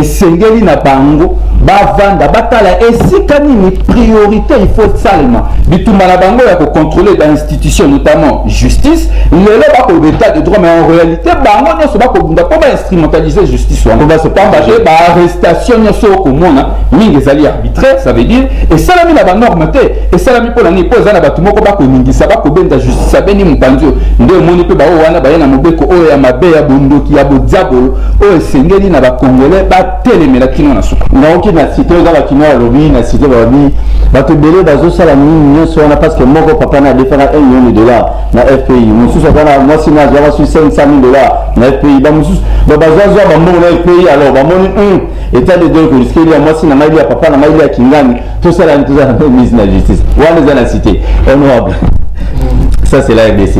esengeli na bango bavanda, batala esika nini priorité il faut salema. Bitumba na bango ya kocontrôler bainstitution, notamment justice, lelo bakoloba état de droit, mais en réalité bango nyonso bakobunda mpo bainstrumentaliser justice wana, pamba te baarrestation nyonso okomona mingi ezali arbitraire. Ça veut dire esalami na banorme te. Esalami mpo na nini? Mpo eza na bato moko bakoningisa, bakobenda justice, abendi mopanzi oyo. Nde omoni mpe baoyo wana baye na mobeko oyo ya mabe, ya bondoki, ya bodiabolo, oyo esengeli na bacongolais batelemela kino na suka. Naoki na cité oyo kaka kino alobi na cité, balobi bato ebele bazosala nini nyonso wana parce que moko papa na adefaka 1 million de dollars na FPI, mosusu aza na mwasi na azwaka su 500 000 $ na FPI, bamosusu bazwazwa bambongo na FPI. Alors bamoni état de droit ekorisquer elia mwasi na ngai, lia papa na ngai, lia kingani. Tosala nini? Tozala mise na justice wana eza na cité. Honorable, ça c'est la RDC.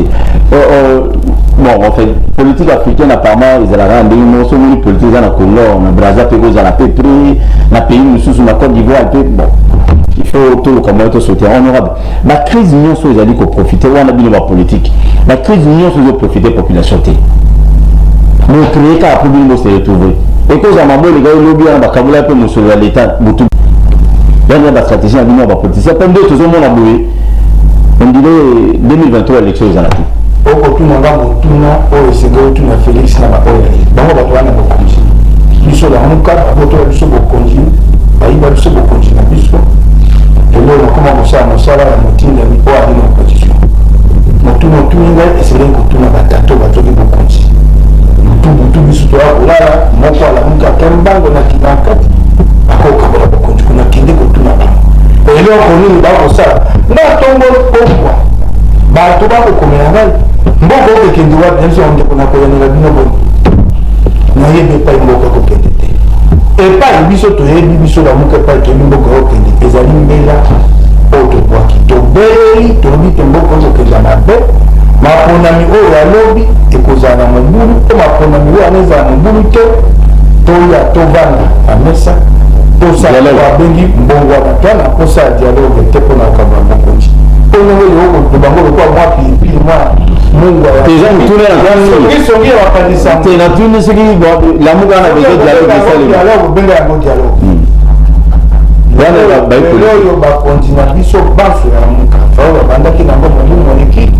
Oh, oh, bon, en fait, politique africaine apparemment ezalaka na ndenge moko. Somoni politique eza na Congo, na Braza mpe kozala pe près na pays mosusu, na Côte d'Ivoire mpe. Bon, il faut toluka moyen tosauter. Honorable, bacrise nyonso ezali koprofite wana bino bapolitique, bacrise nyonso ezoprofite population te. Bocréer kaka mpo bino bose retrouver. Ekozala mamo eleka elobi wana bakabola mpe mosolo ya leta butu wana, bastratégie na bino ya bapoliticien mpe nde tozomona boye. On dirait 2023 élection ezala te. Okotuna nga motuna oyo esengeli otuna Félix na baoyo bango bato wana bokonzi. Biso Lamuka, babotola biso bokonzi, bayiba biso bokonzi na biso. Lelo nakoma kosala mosala ya motindami oyo ali na opposition. Motuna otuni ngai, esengeli kotuna batato bazoki bokonzi butu butu. Biso toya kolala, moko alamuki, ake mbango na kina kati, akokabola bokonzi kuna. Kende kotuna bango eloko nini bakosala. Nga ntongo pokwa bato bakokomela ngai mboka oyo ekende wapi? Na biso ndeko, nakoyanela bino boni? Nayebi epai mboka kokende te. Epai biso toyebi, biso Lamuka, epai toyebi mboka oyo okende ezali mbela oyo tobwaki, tobeleli, tolobi te mboka oyo kokende mabe. Maponami oyo alobi ekozala na mobulu, mpo maponami oyo wana ezala mobulu te, toya tovanda na mesa, tosala abengi mbongo wana. Toa na mposa ya dialogue te mpona kokamba mokonzi, mpo ndenge oyo bango lokola mwa pilipili, mwa mungwa. Eza motuna. Songi ya bakanisa. Te, natuni soki Lamuka na besoin dialogue esalema. Dialogue, obenga yango dialogue. Lelo oyo bakonzi na biso banso ya Lamuka oyo babandaki nango molimo moleki,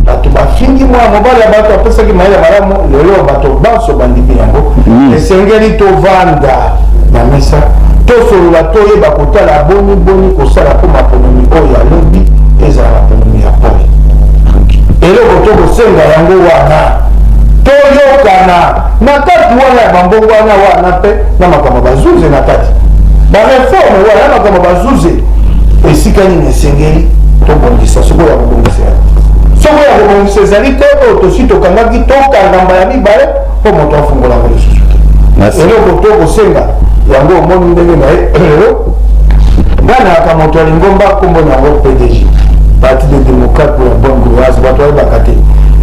bato bafingi mwana mobali ya bato apesaki mayele malamu. Lelo bato banso bandimi yango. Esengeli tovanda na mesa, tosolola, toyeba kotala boni boni kosala mpo maponami oyo ya lobi ezala maponami ya pole. Eloko tokosenga yango wana, toyokana na kati wana ya bambongo wana wana mpe na makambo bazuze na kati baréforme wana, na makambo bazuze esika nini esengeli tobongisa. Soki oyo ya kobongisa yango, soki oyo ya kobongisa ezali te, oyo tosi tokangaki, tokanga mbala mibale mpo moto afungola yango lisusu te. Eloko tokosenga yango, omoni ndenge na ye lelo, nga nayaka moto ya lingomba nkombo na yango PDG, Parti de démocrate pour la bonne gouvernance. Bato bayebaka te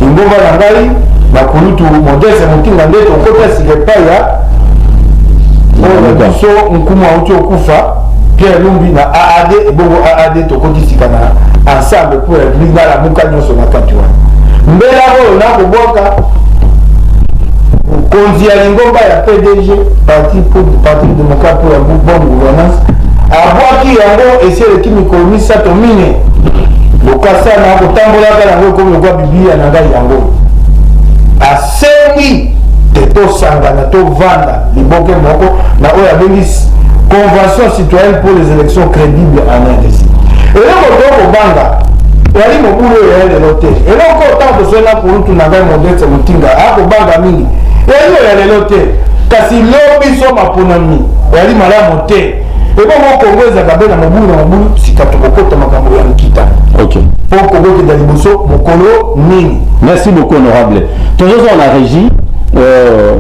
lingomba na ngai na kulutu Modeste Motinga, nde tokota sika epai ya oyo biso nkumu auti okufa, Pierre Lumbi, na AAD. Ebongo AAD, tokoti sika na Ensemble pour la République, na Lamuka nyonso na kati wana. Mbela oyo nakobwaka, mokonzi ya lingomba ya PDG, Parti démocrate pour la bonne gouvernance, abwaki yango esi eleki mikolo 3 mine. Lokasa na kotambolaka yango ekomi lokwa biblia na ngai. Yango asengi te. Tosangana, tovanda liboke moko na oyo abengi Convention citoyenne pour les élections crédibles en RDC. Eloko tokobanga ezali mobulu oyo ya lelo te. Eloko oyo ntango tosoli na kulutu na ngai Modeste Mutinga akobanga mingi ezali oyo ya lelo te, kasi lobi so maponami ezali malamu te. Ebongo Kongo ezalaka mpe na mobulu na mobulu, sika tokokota makambo ya nkita. Mpo Kongo ekenda liboso mokolo nini? Merci beaucoup honorable. Tozozwa na régie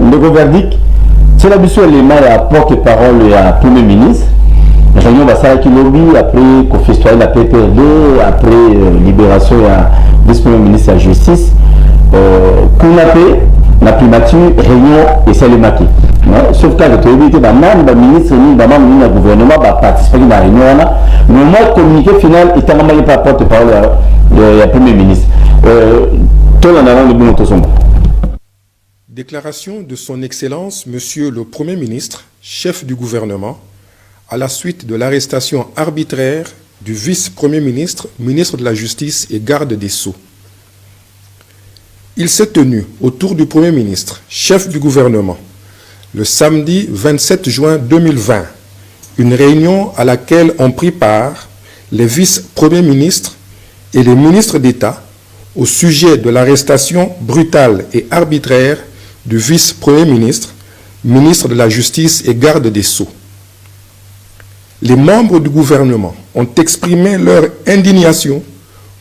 ndeko Verdict, tiela biso elema ya porte-parole ya Premier ministre. Réunion basalaki lobi après kofestoyer la PPRD, après libération ya vice-premier ministre ya justice. Kuna mpe na primature réunion esalemaki. Sauf kaka toyebi te banani, baministre nini, bamembre nini ya gouvernement baparticipaki na réunion wana, mais moi communiqué final etangamaki pa porte-parole ya Premier ministre. Tolanda nano bino tozonga. Déclaration de son Excellence, Monsieur le Premier ministre, chef du gouvernement, à la suite de l'arrestation arbitraire du vice-premier ministre, ministre de la Justice et garde des Sceaux. Il s'est tenu autour du Premier ministre, chef du gouvernement, le samedi 27 juin 2020, une réunion à laquelle ont pris part les vice-premiers ministres et les ministres d'État au sujet de l'arrestation brutale et arbitraire du vice-premier ministre, ministre de la Justice et garde des Sceaux. Les membres du gouvernement ont exprimé leur indignation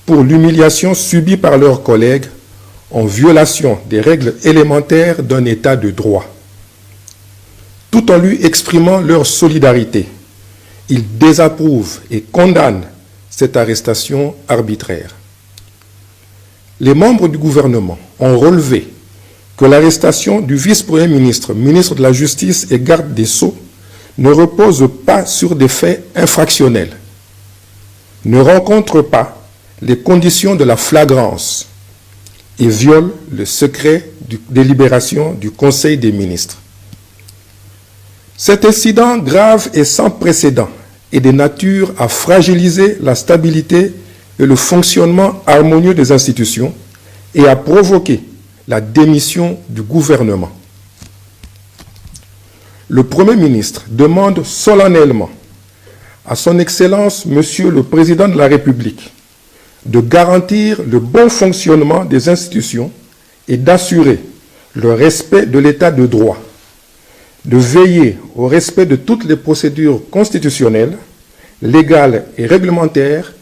pour l'humiliation subie par leurs collègues en violation des règles élémentaires d'un état de droit. Tout en lui exprimant leur solidarité, ils désapprouvent et condamnent cette arrestation arbitraire. Les membres du gouvernement ont relevé que l'arrestation du vice-premier ministre, ministre de la Justice et garde des Sceaux ne repose pas sur des faits infractionnels, ne rencontre pas les conditions de la flagrance et viole le secret de délibération du Conseil des ministres. Cet incident grave et sans précédent est de nature à fragiliser la stabilité et le fonctionnement harmonieux des institutions et à provoquer la démission du gouvernement. Le Premier ministre demande solennellement à son Excellence, Monsieur le Président de la République, de garantir le bon fonctionnement des institutions et d'assurer le respect de l'état de droit, de veiller au respect de toutes les procédures constitutionnelles, légales et réglementaires,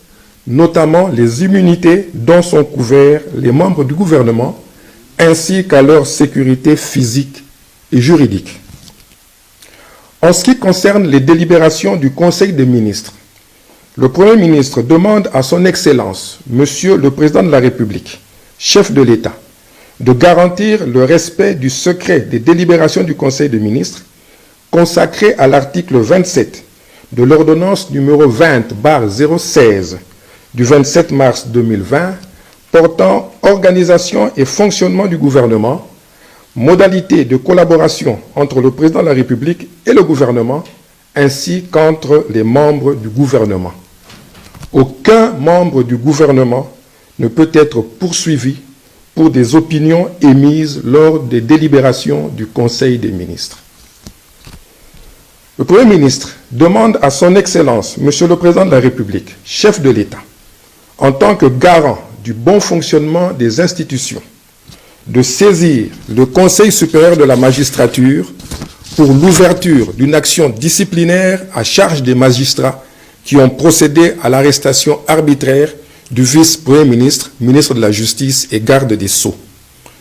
notamment les immunités dont sont couverts les membres du gouvernement, ainsi qu'à leur sécurité physique et juridique. En ce qui concerne les délibérations du Conseil des ministres, le Premier ministre demande à son Excellence, Monsieur le Président de la République, chef de l'État, de garantir le respect du secret des délibérations du Conseil des ministres, consacré à l'article 27 de l'ordonnance numéro 20-016 du 27 mars 2020 portant organisation et fonctionnement du gouvernement, modalités de collaboration entre le président de la République et le gouvernement, ainsi qu'entre les membres du gouvernement. Aucun membre du gouvernement ne peut être poursuivi pour des opinions émises lors des délibérations du Conseil des ministres. Le Premier ministre demande à son Excellence, Monsieur le Président de la République, chef de l'État, en tant que garant du bon fonctionnement des institutions, de saisir le Conseil supérieur de la magistrature pour l'ouverture d'une action disciplinaire à charge des magistrats qui ont procédé à l'arrestation arbitraire du vice-premier ministre, ministre de la Justice et garde des Sceaux.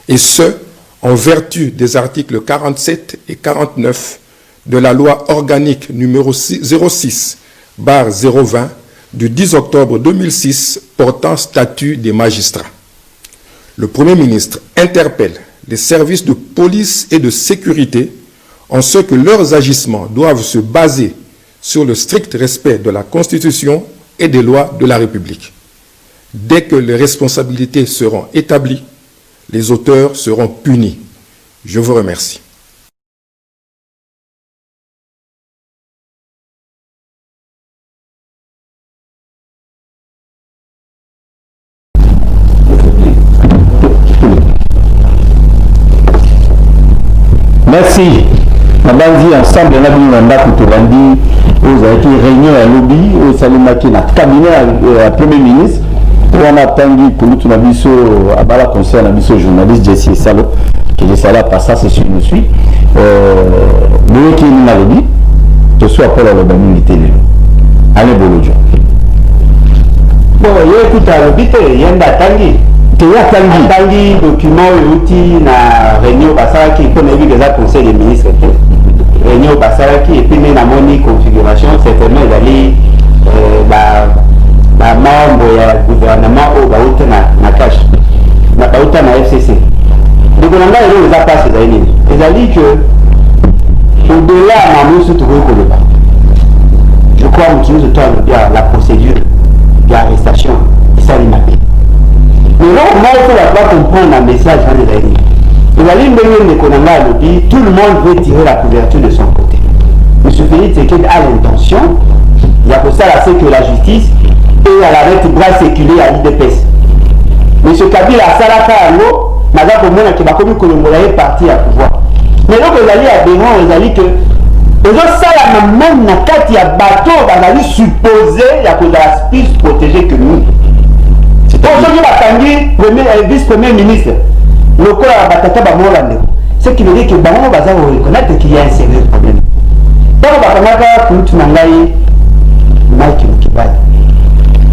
Et ce, en vertu des articles 47 et 49 de la loi organique numéro 06-020 du 10 octobre 2006 portant statut des magistrats. Le Premier ministre interpelle les services de police et de sécurité en ce que leurs agissements doivent se baser sur le strict respect de la Constitution et des lois de la République. Dès que les responsabilités seront établies, les auteurs seront punis. Je vous remercie. Merci. Nabanzi ensemble na bino na ndako tolandi oyo ezalaki réunion ya lobi oyo esalemaki na cabinet ya premier ministre wana atangi kulutu na biso abala conseil na biso journaliste Jesse Esalo que je salue passage c'est nous suit. Boyoki nini alobi tosu apola aloba mingi te lelo ale Bolodjo. Bon, ye kuta alobi te, ye nde atangi. Te, ye atangi. Atangi document oyo euti na réunion basalaki, mpo nayebi ke eza conseil des ministres te, réunion basalaki. Et puis nde namoni configuration, certainement ezali bamembre ya gouvernement oyo bauta na CACH, bauta na FCC. Ndeko na ngai, eloko eza mpasi ezali nini? Ezali que au-delà ya mambo nyonso tokoki koloba, je crois moto nyonso to alobi la procédure ya arrestation esali mabe. Mais eloko moko mpo bato bacomprendre na message wana ezali nini? Ezali ndenge ndeko na ngai alobi, tout le monde veut tirer la couverture de son côté. Monsieur Félix Tshisekedi a l'intention ya kosala ce que la justice eyala neti bras séculier ya UDPS. Monsieur Kabila asalaka yango, naza komona ke bakomi kolongola ye parti ya pouvoir. Mais eloko ezali aberrant ezali ke ezosalama même na kati ya bato oyo bazali supposé ya kozala plus protégé que nous. Po soki bakangi vice premier ministre lokola batata bamola ndeko, ce qui veut dire que bango baza koreconnaître qu'il y a un sérieux problème. Ntango bakangaka kulutu na ngai Mike Mukebayi,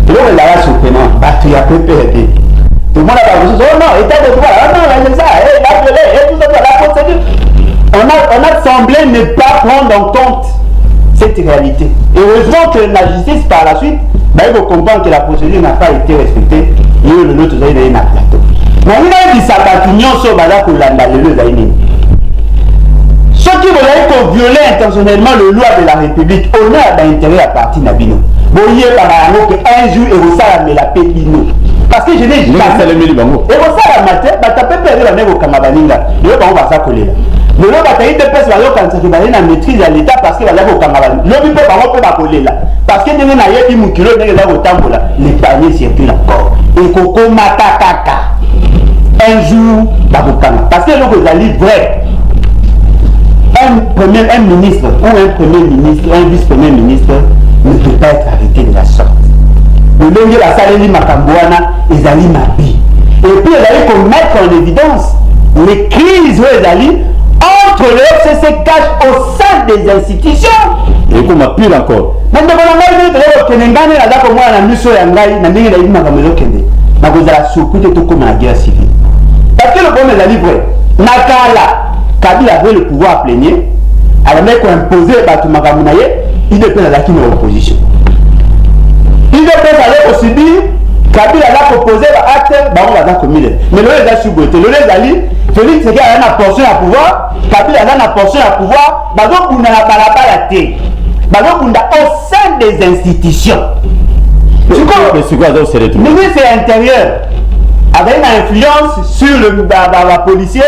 eloko ezalaka surprenant, bato ya PPRD tomona bamosusu: "Oh non, état de droit, oh non, c'est ça, eh, la violé et tout ça, la procédure." On a semblé ne pas prendre en compte cette réalité. Heureusement que la justice par la suite baye kocomprendre que la procédure n'a pas été respectée. Ye lelo tozali na ye na plateau. Nangi nayebisa bato nyonso baza kolanda lelo ezali nini? Soki bozali kovioler intentionnellement le loi de la République au nom ya baintérêt ya parti na bino, boyebaka yango ke un jour ekosalamela mpe bino, parce que je n'ai jamais bango. Ekosalama te. Bato ape mpe bande kokanga baninga, lelo bango baza kolela. Lelo bato ya UDPS bazokanisaki bazali na maîtrise ya l'État parce que bazali kokanga baninga. Lobi mpe bango mpe bakolela, parce que ndenge nayebi mokili oyo ndenge eza kotambola, le panier circule encore, ekokomata kaka. Un jour bakokanga, parce que eloko ezali vrai, un ministre ou un premier ministre, un vice-premier ministre ne peut pas être arrêté de la sorte. Lolenge basaleli makambo wana ezali mabe, et puis ezali komettre en évidence les crises oyo ezali entre le FCC CACH au sein des institutions. Ekoma pire encore. Na ndeko na ngai, ndenge toza kokende, ngai nde naza komona na miso ya ngai na ndenge nayebi makambo ezokende, nakozala surpris te tokóma na guerre civile, parce que le problème ezali vrai. Na kala, Kabila avait le pouvoir plénier, abandaki koimpose bato makambo na ye. UDPS azalaki na opposition, UDPS azali kosubir, Kabila aza kopose baacte, bango baza komile. Mais lelo eza su boye te. Lelo ezali Félix Tshisekedi aza na portion ya pouvoir, Kabila aza na portion ya pouvoir, bazobunda na balabala te, bazobunda au sein des institutions. Sikoyo aza kose retrouver. Ministre ya intérieur azali na influence sur le bapolicier,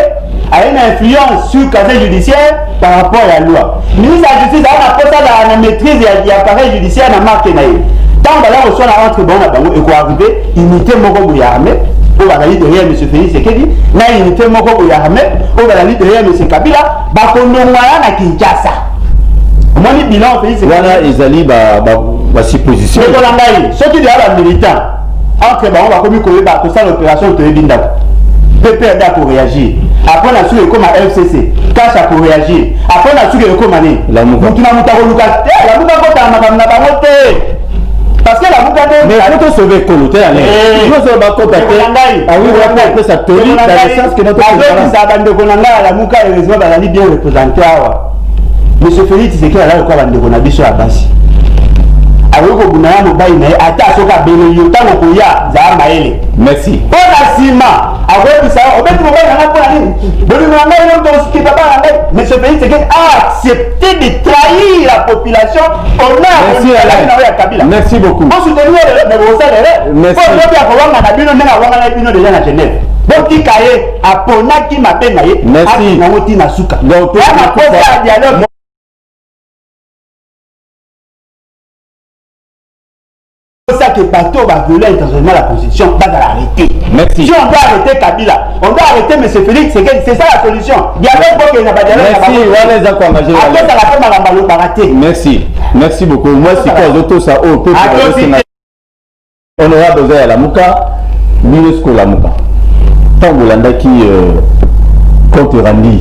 azali na influence sur casier judiciaire par rapport ya loi. Ministre ya justice aza na posa azala na maîtrise ya appareil judiciaire na marque na ye. Ntango baza koswana entre bango na bango, ekoarrive unité moko boye ya armée oyo bazali derrière monsieur Félix Tshisekedi na unité moko boye ya armée oyo bazali derrière monsieur Kabila, bakolongwana na Kinshasa. Omoni bilan Félix. Wana ezali basupposition. Ndeko na ngai, soki deya bamilitant entre bango bakomi koyeba kosala opération, toyebi ndako PPRD akoréagir. Après na suki ekóma FCC CACH akoréagir. Après na suki ekóma nini? Mutu na mutu akoluka te. Lamuka kotala makambo na bango te, parce que Lamuka nde. Mais faut tosauve ekolo te, ale nyonso bakota te. Awi, wana epesa toli dans le sens que notre Nazobisa bandeko na ngai ya Lamuka, heureusement bazali bien représenté awa. Monsieur Félix Tshisekedi aza lokola bandeko na biso ya basi, akoki kobunda na mobali na ye ata soki abeleli yo. Ntango koya, zala mayele. Merci. Mpo na nsima akoyebisa yo: "Obeti mobali na ngai mpo na nini? Bolingo na ngai yo tokosikita bana na ngai." Monsieur Félix Tshisekedi a accepté de trahir la population au nom ya ya Kabila. Merci beaucoup. Bosoutenir lelo, mais bosala erreur, po lobi akowanga na bino ndenge awanga na bino déjà na Genève. Botika ye, aponaki mabe na ye nango ntina suka ya posa ya dialogue. Sake. bato oyo baviola intentionnellement la constitution bazala arrêté. Merci. Si on doit arrêter Kabila, on doit arrêter M. Félix Tshisekedi, c'est ça la solution. Dialogue bokende na badialogue na Merci, bango. wana eza koengage. Akosaka mpe makambo alobaka te. Merci, merci beaucoup. Moi sikoyo azotosa oyo peuple Atosi azosenga. Honorable, oza ya Lamuka, bino sikoyo Lamuka, ntango bolandaki compte rendu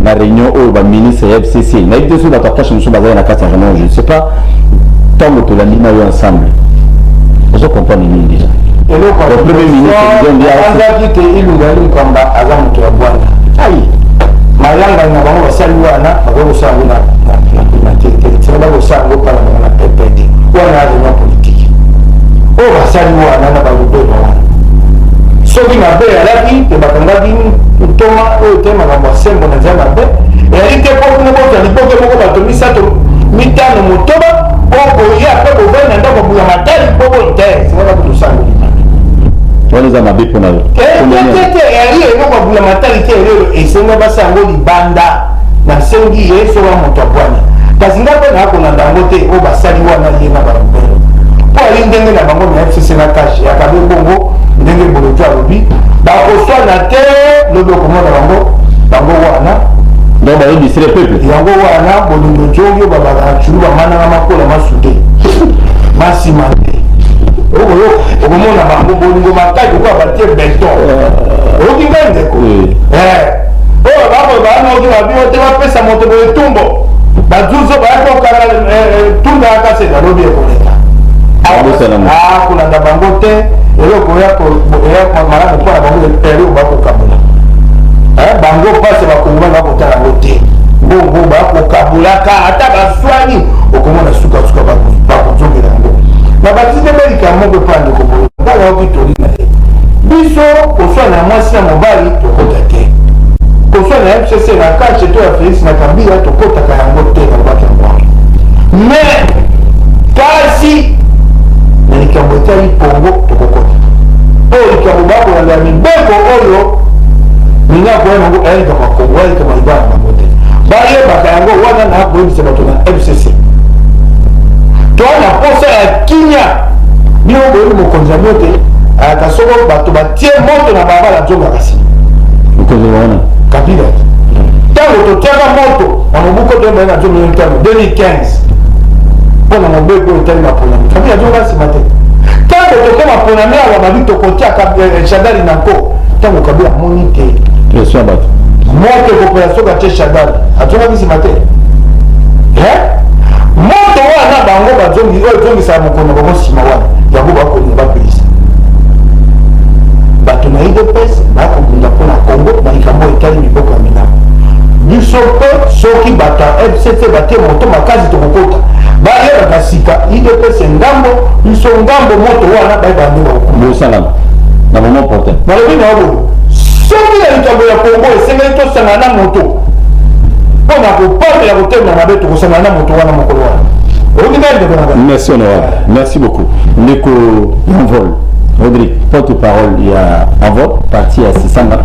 na réunion oyo baministre ya FCC, nayebi te soki bato ya CACH mosusu bazali na kati ya réunion, je ne sais pas, ntango tolandi na yo ensemble, ozo comprendre nini déjà? Eloko Le premier ministre azaki te, Ilunga Ilunkamba aza moto ya Bwanda. Ai. Mayangani na bango basali wana, bakoki kosala yango na primature te, tina bakosala yango mpana bango na PPD wana ya réunion politique oyo basali wana na balubeba wana. Soki mabe eyalaki te, bakangaki ntoma oyo te, makambo ya sembo na nzela mabe eyali te, mpo kuna bozwa liboke moko, bato misato, mitano, motoba, mpo boya mpe bovandi na ndako buya matali mpo boyi te, esengaka kotosala yango libanda. Wana eza mabe mpona yo? Te te, eyali eloko ya buya matali te. Elelo esenga basala yango libanda. Nasengi ye soka moto abwana, kasi nga mpe naa kolanda yango te. Oyo basali wana, ye na balubelo, mpo ali ndenge na bango na FCC na CACH yakabe bongo, ndenge Bolojo alobi, bakoswana te. Lobi okomona bango, bango wana. Donc bayebisile peuple. Yango wana bolingo jongi oyo babaka na culu, bamananga makola masude masima te. Okoyoka, okomona bango bolingo makasi lokola batie beton. Oyoki ngai, ndeko? Oyo bako banoki babio te, bapesa moto boye tumbo, bazuzo bayaki kokanga tunda ya kasi nalobi ekoleka. Kolanda bango te. Eloko eya malamu mpo na bango, eloko bakokabola bango mpasi, bakongomani bakotala yango te. Mbongo bakokabulaka, ata baswani, okomona sukasuka bakozongela yango. Na batisi te belika moko epa ndeko boye, ngai ayoki toli na ye. Biso koswana ya mwasi na mobali tokota te, koswana ya FCC na CACH to ya Félix na Kabila tokotaka yango te. Nalobaki yango wana, mais kasi na likambo etali Kongo tokokota. Oyo likambo bakolanda ya mibeko oyo minako ya yango eya likambo ya Kongo, ya likambo ya libala na bango te, bayebaka yango wana. Na koyebisa bato na FCC, toa na posa ya kimia. Bino boyebi mokonzi ya bino te, ayaka soko bato batie moto na balabala, nzongaka nsima. Mokonzi wana? Kabila. Ntango totiaka moto na mobuko, toyebaki na nzomi ntango 2015 mpo na mobeko oyo etali maponami, Kabila azonga nsima te. Ntango tokoma ponami awa, babi tokotia Shadary na nko. Ntango Kabila amoni te pression ya bato, moto ekopela soki atie Shadary, azongaki nsima te. Moto wana bango bazongi, oyo ezongisaka mokonzi na bango nsima wana, yango bakolinga bapelisa. Bato na UDPS bakobunda mpo na Congo na likambo etali miboko ya minamo. Biso mpe soki bato ya FCC batie moto makasi, tokokota. Bayebaka sika UDPS ngambo, biso ngambo, moto wana bayebaka nde bakokuma. Bosangana na moment opportun. Nalobi na yo boye, soki na likambo ya Kongo esengeli tosangana na moto mpo na kopamela kotelema mabe, tokosangana na moto wana mokolo wana. Oyoki ngai, ndeko na ngai? Merci honorable, merci beaucoup. Ndeko Envol Rodrigue, porte parole ya Envol, parti ya Sisanga.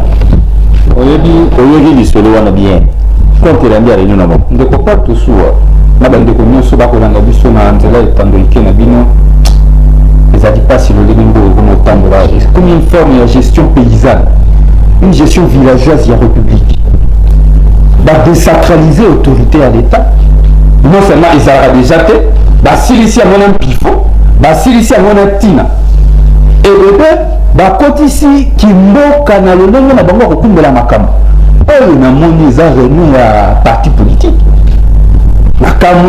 Oyebi. Oyoki lisolo wana bien, compte rendu ya réunion na bango. Ndeko Paul Tosuwa na bandeko nyonso bakolanda biso na nzela etando ike na bino, ezali mpasi lolenge mboka ekoma otambola. Ekomi une forme ya gestion paysanne, une gestion villageoise ya république. Badésacraliser autorité ya l'État. Non seulement ezalaka déjà te, basilisi yango na mpifo, basilisi yango na ntina ebebe, bakotisi kimboka na lolenge na bango ya kokumbela makambo. Oyo namoni eza réunion ya parti politique. Makambo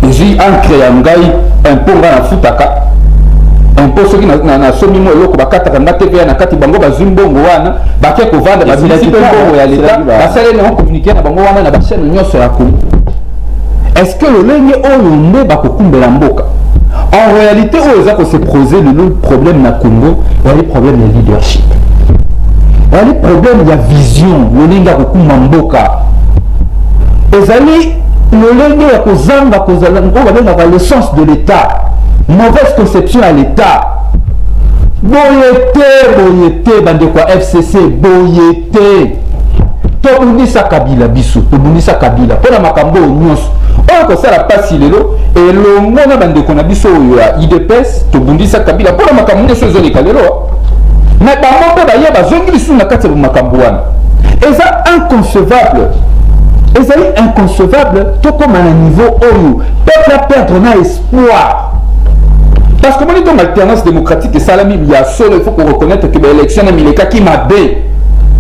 ezwi encre ya ngai, impôt ngai nafutaka impôt. Soki nasomi mo eloko, bakataka nga TVA na kati. Bango bazwi mbongo wana, bake kovanda, babimisi mpe mbongo ya leta, basaleli yango communiqué na bango wana na bachaîne nyonso ya Congo. Est-ce que lolenge oyo nde bakokumbela mboka? En réalité, oyo eza kose poser lelo problème na Congo ezali problème ya leadership, ezali problème ya vision. Lolenge ya kokumba mboka ezali lolenge ya kozanga kozala oyo babengaka le sens de l'État, mauvaise conception ya l'État. Boye te, boye te, bandeko ya FCC, boye te. Tobundisa Kabila, biso tobundisa Kabila mpo na makambo oyo nyonso oyo kosala mpasi lelo, elongo na bandeko na biso oyo ya UDPS. Tobundisa Kabila mpo na makambo nyonso ezoleka lelo, mais bango mpe baye bazongi lisusu na kati ya makambo wana. Eza inconcevable, ezali inconcevable. Tokóma na niveau oyo peuple aperdre na espoir, parce que moni ntongo alternance démocratique esalami ya solo, il faut koreconnaître que baélection na milekaki mabe.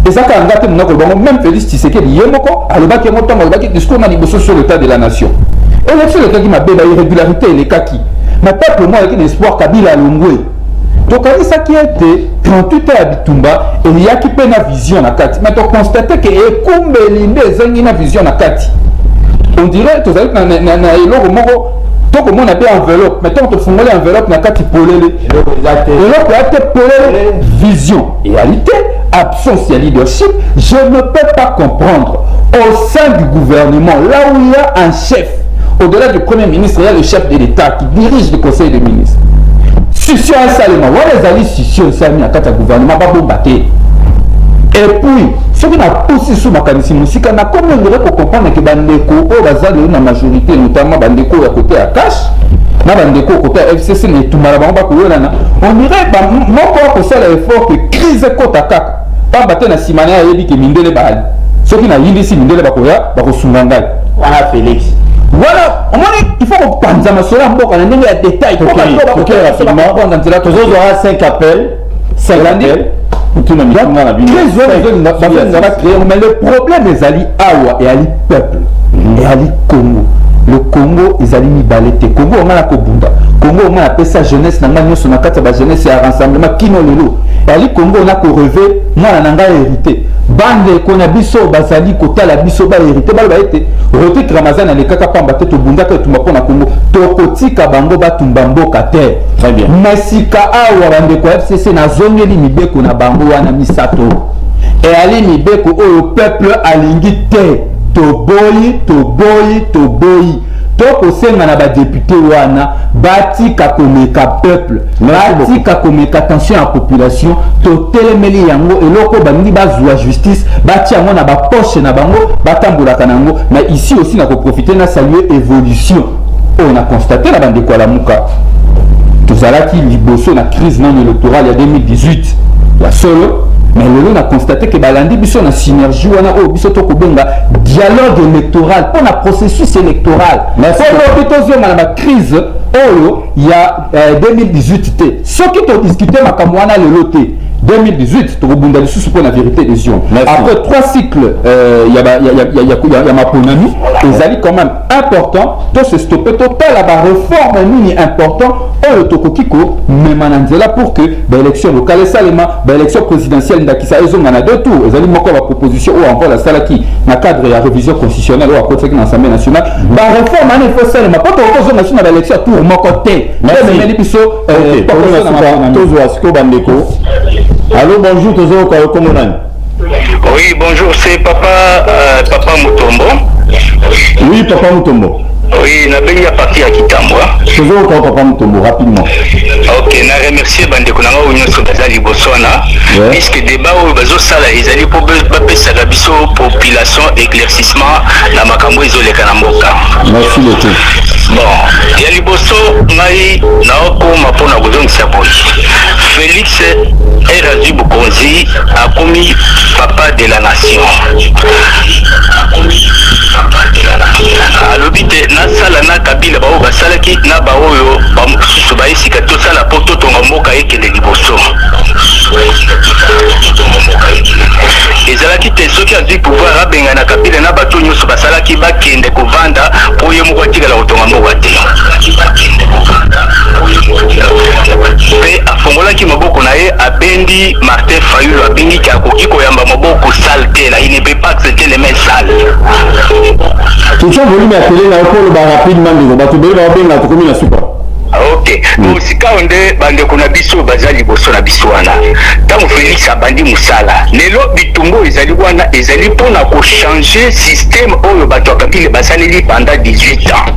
Eza kaka nga te monako bango, même Félix Tshisekedi ye moko alobaki yango ntango alobaki discours na liboso sur l'état de la nation. Élection elekaki mabe, bairrégularité elekaki, mais peuple mo alaki na espoir. Kabila alongwe, tokanisaki ete 38 ans ya bitumba eyaki mpe na vision na kati, mais toconstate ke ekumbeli nde ezangi na vision na kati. On dirait tozali na eloko moko, tokomona mpe enveloppe, mais ntango tofungoli enveloppe, na kati polele, eloko ya te, polele. Vision eyali te, absence ya leadership. Je ne peux pas comprendre, au sein du gouvernement, là où il y a un chef, au-delà du Premier ministre, il y a le chef de l'État qui dirige le conseil des ministres, scission esalema wana. Ezali scission esalemi na kati ya gouvernement, babomba te. Et puis soki napusi su makanisi mosika, nakomi ondire kocomprendre ke bandeko oyo baza lelo na majorité, notamment bandeko oyo ya côté ya CACH na bandeko oyo côté ya FCC, na etumba na bango bakoyolana, on dirait moko akosala effort ke crise ekota kaka, pamba te na nsima na ye ayebi ke mindele baali, soki nayindisi, mindele bakoya, bakosunga ngai. Wana Félix. Wana omoni, il faut kopanza masolo ya mboka na ndenge ya détail. Nzela tozozwaka 5 appels, 5 appels kutuna mitunga na bino. Bazolinga bacréer, mais le problème ezali awa, eyali peuple, eyali Congo. Le Congo ezali mibale te. Congo onga na kobunda, Congo onga napesa jeunesse na ngai nyonso na kati ya bajeunesse ya Rassemblement kino lelo, eyali Congo na korêver mwana na ngai hérité. Bandeko na biso bazali kotala biso, bahérité baloba ete Rodrigue Ramazani alekaka pamba te, tobundaka etumba mpo na Congo. Tokotika bango batumba mboka te. Mais sika awa, bandeko ya FCC, nazongeli mibeko na bango wana misato, eyali mibeko oyo peuple alingi te. Toboyi, toboyi, toboyi. Tokosenga na badéputé wana batika komeka peuple, batika komeka tension ya population. Totelemeli yango. Eloko balingi bazwa justice, batia yango na bapoche na bango, batambolaka na yango. Mais ici aussi, na koprofite na saluer évolution oyo na constate na bandeko ya Lamuka. Tozalaki liboso na crise non électorale ya 2018 ya solo, mais lelo na constate ke balandi biso na synergie wana oyo biso tokobenga dialogue électoral mpo na processus électoral, mpo lobi tozonga na bacrise oyo ya 2018 te. Soki todiscute makambo wana lelo te, 2018 tokobunda lisusu mpo na vérité des urnes. Après trois cycles ya maponami, ezali quand même important tose stopper, totala baréforme nini important oyo tokoki komema na nzela pour que baélection locale esalema, baélection présidentielle ndakisa ezonga na deux tours. Ezali moko ya baproposition oyo Envol asalaki na cadre ya révision constitutionnelle oyo akotisaki na Assemblée nationale. Baréforme wana ifo esalema mpo tokoki kozonga so na baélection ya tour moko te. Ememeli biso. Tozwa sikoyo bandeko. Allo, bonjour, tozoyoka yo. Kombo nani? Oui, bonjour, c'est papa Mutombo. Oui, papa Mutombo. Oui, nabengi à partir ya Kitambo. Tozoyoka, papa Mutombo, rapidement. Ok, na remercier bandeko na ngai oyo nyonso baza liboso wana, puisque débat oyo bazosala ezali mpo bapesaka biso population éclaircissement na makambo ezoleka na mboka. Merci beaucoup. Bon, ya liboso, ngai naokoma mpona kozongisa boye: Félix ere azwi bokonzi, akomi papa de la nation. Alobi te nasala na Kabila, baoyo basalaki na baoyo bamosusu bayesika, tosala mpo totonga mboka ekende liboso. Ezalaki te soki azwi pouvoir, abengana Kabila na bato nyonso basalaki, bakende kovanda mpo ye moko atikala kotonga mboka te. Mpe afongolaki maboko na ye, abendi Martin Fayulu, abengiki, akoki koyamba maboko sale te na, il ne peut pas accepter les mains sales. Totia volume ya télé na yo mpo oloba rapidement, ndeko. Bato ebele baobenga, tokomi na suka. Ok. Ok, bon, sikayo nde bandeko na biso baza liboso na biso wana. Ntango Felix abandi mosala lelo, bitumba oyo ezali wana ezali mpona kochanger système oyo bato ya Kabila basaleli pendant 18 ans.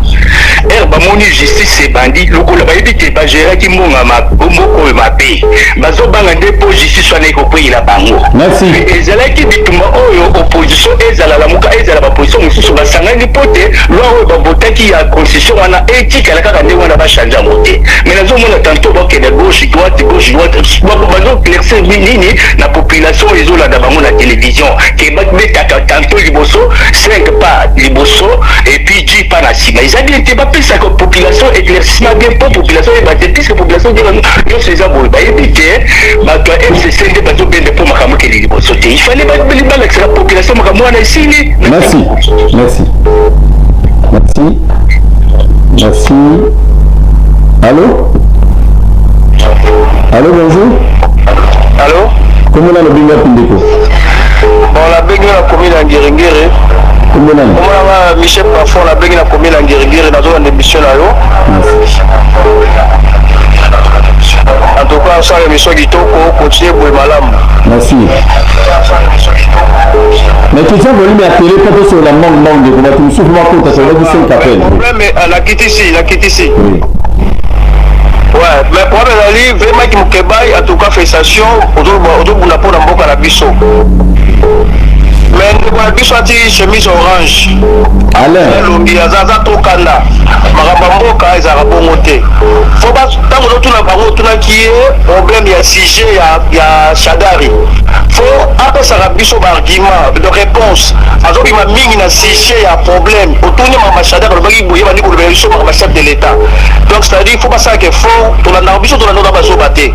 Ere bamoni justice ebandi, lokola bayebi te bagéraki mbongo mboka oyo mabe, bazobanga nde mpo justice wana ekokweyela bango. Merci. Ezalaki bitumba oyo opposition, ezala Lamuka, ezala baposition mosusu, basangani mpo te loi oyo bavotaki ya constitution wana etikala kaka ndenge wana, bachange yango te. Mais nazomona tantôt bakende gauche, droite, gauche, droite, bazoéclaircir nini na population oyo ezolanda bango na télévision ke babetaka tantôt liboso 5 pas liboso et puis 10 pas na nsima? Eza bien te. Bapesaka population éclaircissement bien mpo population oyeba te, puisque population nyonso eza boye, bayebi te bato ya FCC nde bazobende mpo makambo ekende liboso te. Il fallait balakisaka population makambo wana esili. Merci, merci, merci, merci. Allô, allô, bonjour. Allô. Kombo nani, obengi wapi, ndeko? Bon, nabengi na commune ya Ngiringiri. Kombo nani? Kombo nanga Michel Plafond, nabengi na commune ya Ngiringiri. Nazolanda émission na yo. En tout cas, osala émission kitoko, continue boye, malamu. Merci. Mais totia volume ya télé mpo tosolola mbangu mbangu, ndeko. Bato mosusu bakota, tolobaki 5 appel. Problème, nakitisi, nakitisi. Oui. Ouais, mais problème ezali vraiment ki Mukebayi, en tout cas félicitation, ozobunda mpo na mboka na biso. Mais ndeko na biso ati chemise orange, Alain. Elongi aza tokanda makambo ya mboka ezalaka bongo te. Fo ntango ozotuna bango, otunaki ye problème ya sujet ya Shadari, fo apesaka biso baargument de réponse. Azobima mingi na sujet ya problème. Otuni makambo ya Shadari, alobaki boye, bandi kolobela biso makambo ya chef de l'État. Donc c'est à dire fo basalaka effort. Tolandaka biso, tolandaka bazoba te.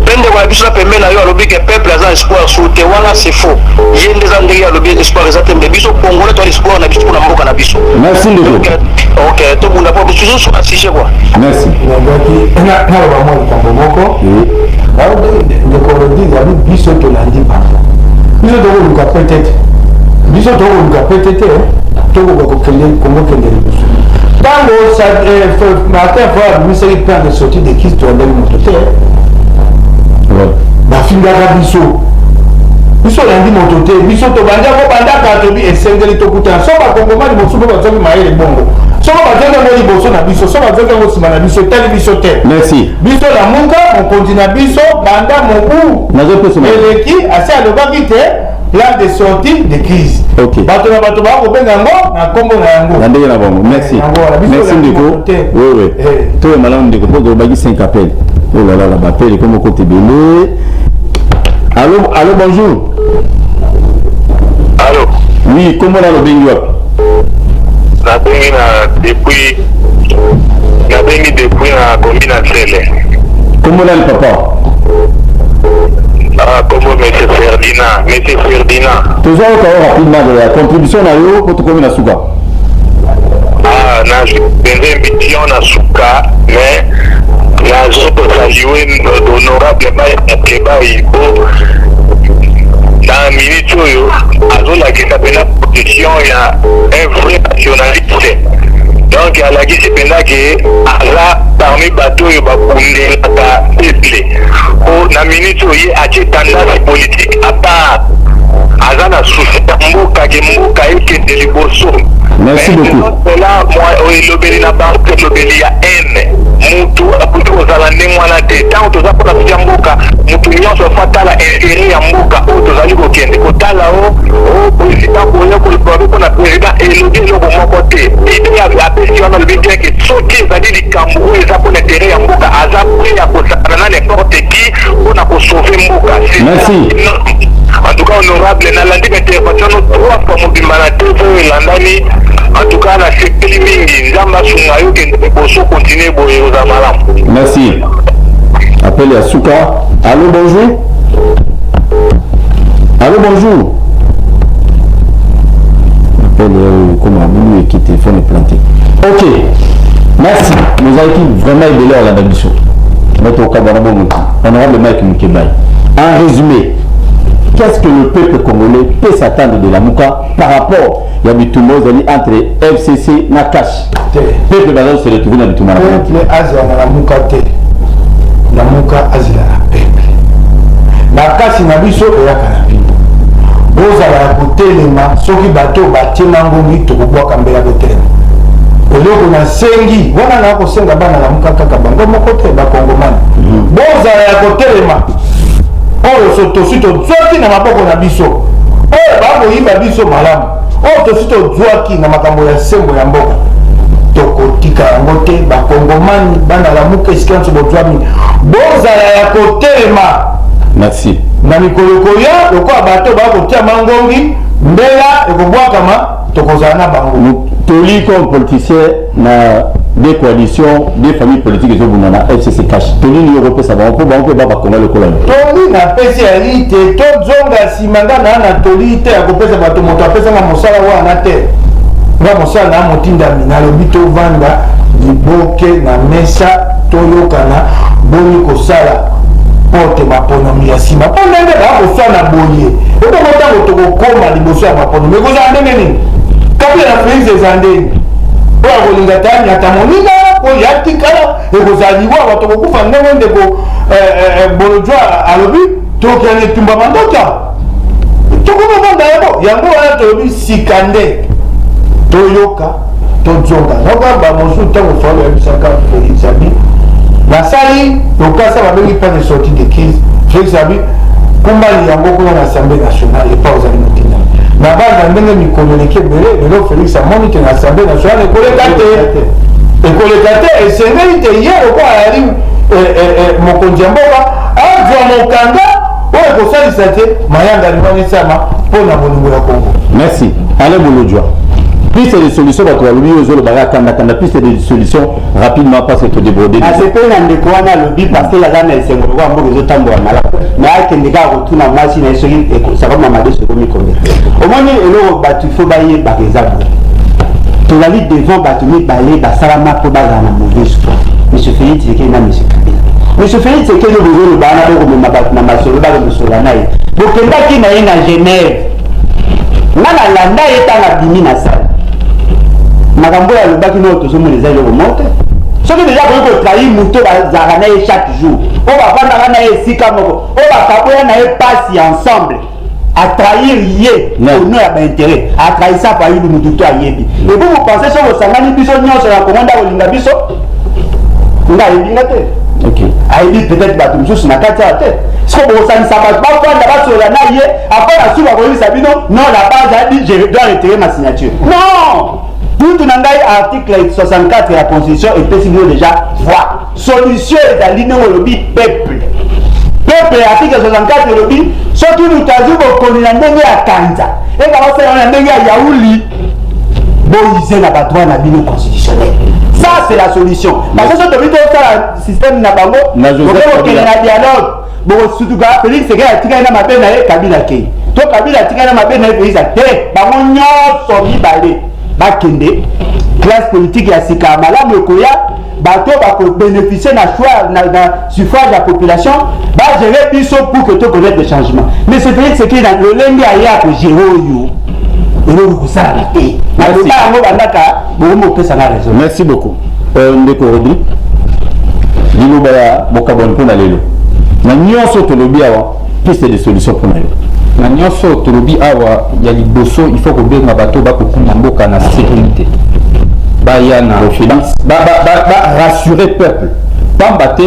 Mpe ndeko na biso na pembeni na yo alobi ke peuple aza espoir sur te, wana c'est faux. Ye nde eza ndenge alobi espoir eza te, mbe biso Congolais toza espoir na biso mpona mboka na biso. Merci, ndeko. Ok, tobunda mpo biso na sujet quoi. Merci. Naloba mwa likambo moko, ndeko Rodrigue. Abi biso tolandi bango, biso tokoluka peut-être, biso tokoluka peut-être tokoka kokende Kongo kende liboso. Ntango Martin Fayulu abimisaki plan de sortie de crise, tolandaki moto te, bafingaka biso. Biso olandi moto te. Biso tobandi yango bandaka, tobi esengeli tokutana. So bakongomani mosusu mpe bazwaki mayele bongo, soko bazwaki yango liboso na biso, so bazwaki yango nsima na biso, etali biso te. Merci. Biso Lamuka, mokonzi na biso banda mobu eleki asi alobaki te plan de sortie de crise. Bato na bato bakobenga yango na nkombo na yango. Na ndenge na bango. Merci, merci ndeko. Wewe toyo malamu, ndeko, mpo tolobaki 5 appel. Oh là là, baappel ekomi kota ebele. Allo, allo, bonjour. Allo. Oui, kombo nani, obengi wapi? Nabengi na depuis, nabengi depuis na commune na Nsele. Kombo nani, papa? Ah, kombo monsieur Ferdinand, monsieur Ferdinand. Toza yoka yo rapidement ya contribution na yo po tokomi na suka. Ah, na mpenza émission na suka, mais nazo kosaluer honorable Mike Mukebayi po na minute oyo azolakisa mpena position ya un vrai nationaliste. Donc alakisi mpenza ke aza parmi bato oyo babundelaka peuple, po na minute oyo ye atie tendance politique à part, aza na souci ya mboka, ke mboka ekende liboso. Merci beaucoup. Cela elobeli na bango, elobeli ya haine, mutu akoki kozala ndenge wana te. Ntango toza mpona kotia mboka, mutu nyonso afo atala intérêt ya mboka oyo tozali kokende kotala. O président koya koloba mpona président elobi eloko moko te. Idée apesi wana, alobi bien ke soki ezali likambo oyo eza mpona intérêt ya mboka, aza prêt ya kosala na n'importe qui mpona kosauver mboka. Merci. En tout cas, honorable, nalandi baintervention no trois fois mobimba na TV oyo elandani. En tout cas, nasepeli mingi. Nzambe asunga yo, kende liboso, continue boye, oza malamu. Merci. Appel ya suka. Allo, bonjour. Allo, bonjour. Appel comme abulu eki, téléphone est planté. Ok, merci. Bozalaki vraiment ebele olanda biso. Bato okabwana bongo. Honorable Mike Mukebayi, en résumé. Qu'est-ce que le peuple congolais peut s'attendre de Lamuka par rapport ya bitumba oyo ezali entre FCC na CACH? Peuple baza se retrouver na bitumba na bango. Peuple azala na Lamuka te, Lamuka azala na peuple. Makasi na biso eyaka na bino. Bozala ya kotelema, soki bato batie mangongi, tokobwaka mbela kotelema. Eloko nasengi wana, na kosenga bana Lamuka kaka bango moko te, bakongomani, bozala ya kotelema. Oyo so tosi tozwaki na maboko na biso, oyo bakoyiba biso malamu, oyo tosi tozwaki na makambo ya sembo ya mboka, tokotika yango te. Bakongomani, bana Lamuka, esika nyonso bozwami, bozala ya kotelema. Merci. Na mikolo koya, lokola bato bakotia mangongi, mbela ekobwakama, tokozala na bango. Toli comme politicien na deux coalitions, deux familles politiques ezobunda na FCC CACH, toli nini okopesa bango mpo bango mpe babakonga lokola yo? Toli napesi yali te, tozonga nsima. Nga na toli te ya kopesa bato. Moto apesanga mosala wana te, nga mosala na motindami. Nalobi tovanda liboke na mesa, toyokana boni kosala pote maponomi ya nsima, mpo ndenge bakoswana boye, ebongo ntango tokokóma liboso ya maponomi ekozala ndenge nini? Kabila na Félix eza ndenge oyo akolinga te anyata moninga oyo atikala, ekozala liwa, bato kokufa. Ndenge ndeko Bolojwa alobi, tokende etumba mandoka, tokomovanda yango. Yango wana tolobi sika nde toyoka, tozonga noka bamosusu. Ntango Falo ayebisaka Félix, abi nasali lokasa babengi plan de sortie de crise, Félix abi kumbali yango kuna na Assemblée nationale epa ozali motinda na banda. Ndenge mikolo eleki ebele, lelo Félix amoni te na Assemblée nationale ekoleka te, ekoleka te. Esengeli te ye lokola ayali mokonzi ya mboka, azwa mokanda oyo ekosalisa te mayangani wana esama mpo na bolingo ya Kongo. Merci. Alain Bolodjwa, piste de solution. Bato balobi oyo ozolobaka kandakanda. Piste de solution rapidement, parce que todéborde. Asepeli na ndeko wana alobi, parce que aza na esengo lokola mboka ezotambola malamu. Mais akende kaka kotuna mwasi na ye soki sakoma madeso ekomi combien. Omoni, eloko bato ifo bayebaka eza boye: tozali devant bato mibale basalama mpo bazala na mauvaise foi, monsieur Félix Tshisekedi na monsieur Kabila. Monsieur Félix Tshisekedi, bozoloba wana, bokomema bato na masolo, bakomosola na ye, bokendaki na ye na Genève. Nga nalanda ye ntango abimi na sale, makambo oyo alobaki nao tozomona eza eloko moko te. Soki deja koki kotrahir moto bazalaka na ye chaque jour, oyo bavandaka na ye esika moko, oyo bakaboya na ye pasi ensemble, atrahir ye au nom ya baintérêt, atrahisa Fayulu, mutu to ayebi. Et vous, vous pensez soki osangani biso nyonso na Kongo nde akolinga biso? Nga ayebi nga te, ayebi peut-être bato mosusu na kati awa te. Siko bokosangisa bato, bafanda, basolola na ye, après na suka koyebisa bino: non, la base a dit, je dois retirer ma signature. Non, kutu na ngai, article 64 ya Constitution epesi bino déjà voie. Solution ezali ndenge olobi, peuple, peuple. Article 64 elobi soki moto azwi bokonzi na ndenge ya kanza, eka basala na ndenge ya yauli, boyize na badroit na bino constitutionnel. Ça, c'est la solution, parce que so tobi tosala système na bango, okokende na dialogue, bokosutuka. Félix Tshisekedi atikali na mabe na ye, Kabila akei to Kabila atikali na mabe na ye, Félix te. Bango nyonso mibale bakende. Classe politique ya sika ya malamu ekoya, bato bakobénéficie na choix na suffrage ya population, bagérer biso pour que toconnaître le changement. Mais c'est Félix Tshisekedi na lolenge aye akogérer oyo, eloko kosalama te. Naloba yango bandaka, bokomi kopesanga raison. Merci beaucoup, ndeko Rodrigue. Liloba ya bokabwani mpo na lelo, na nyonso tolobi awa, piste de solution mpona yo? Na nyonso tolobi awa, ya liboso, il faut kobenga bato bakokunda mboka na sérénité, baya na barassurer peuple, pamba te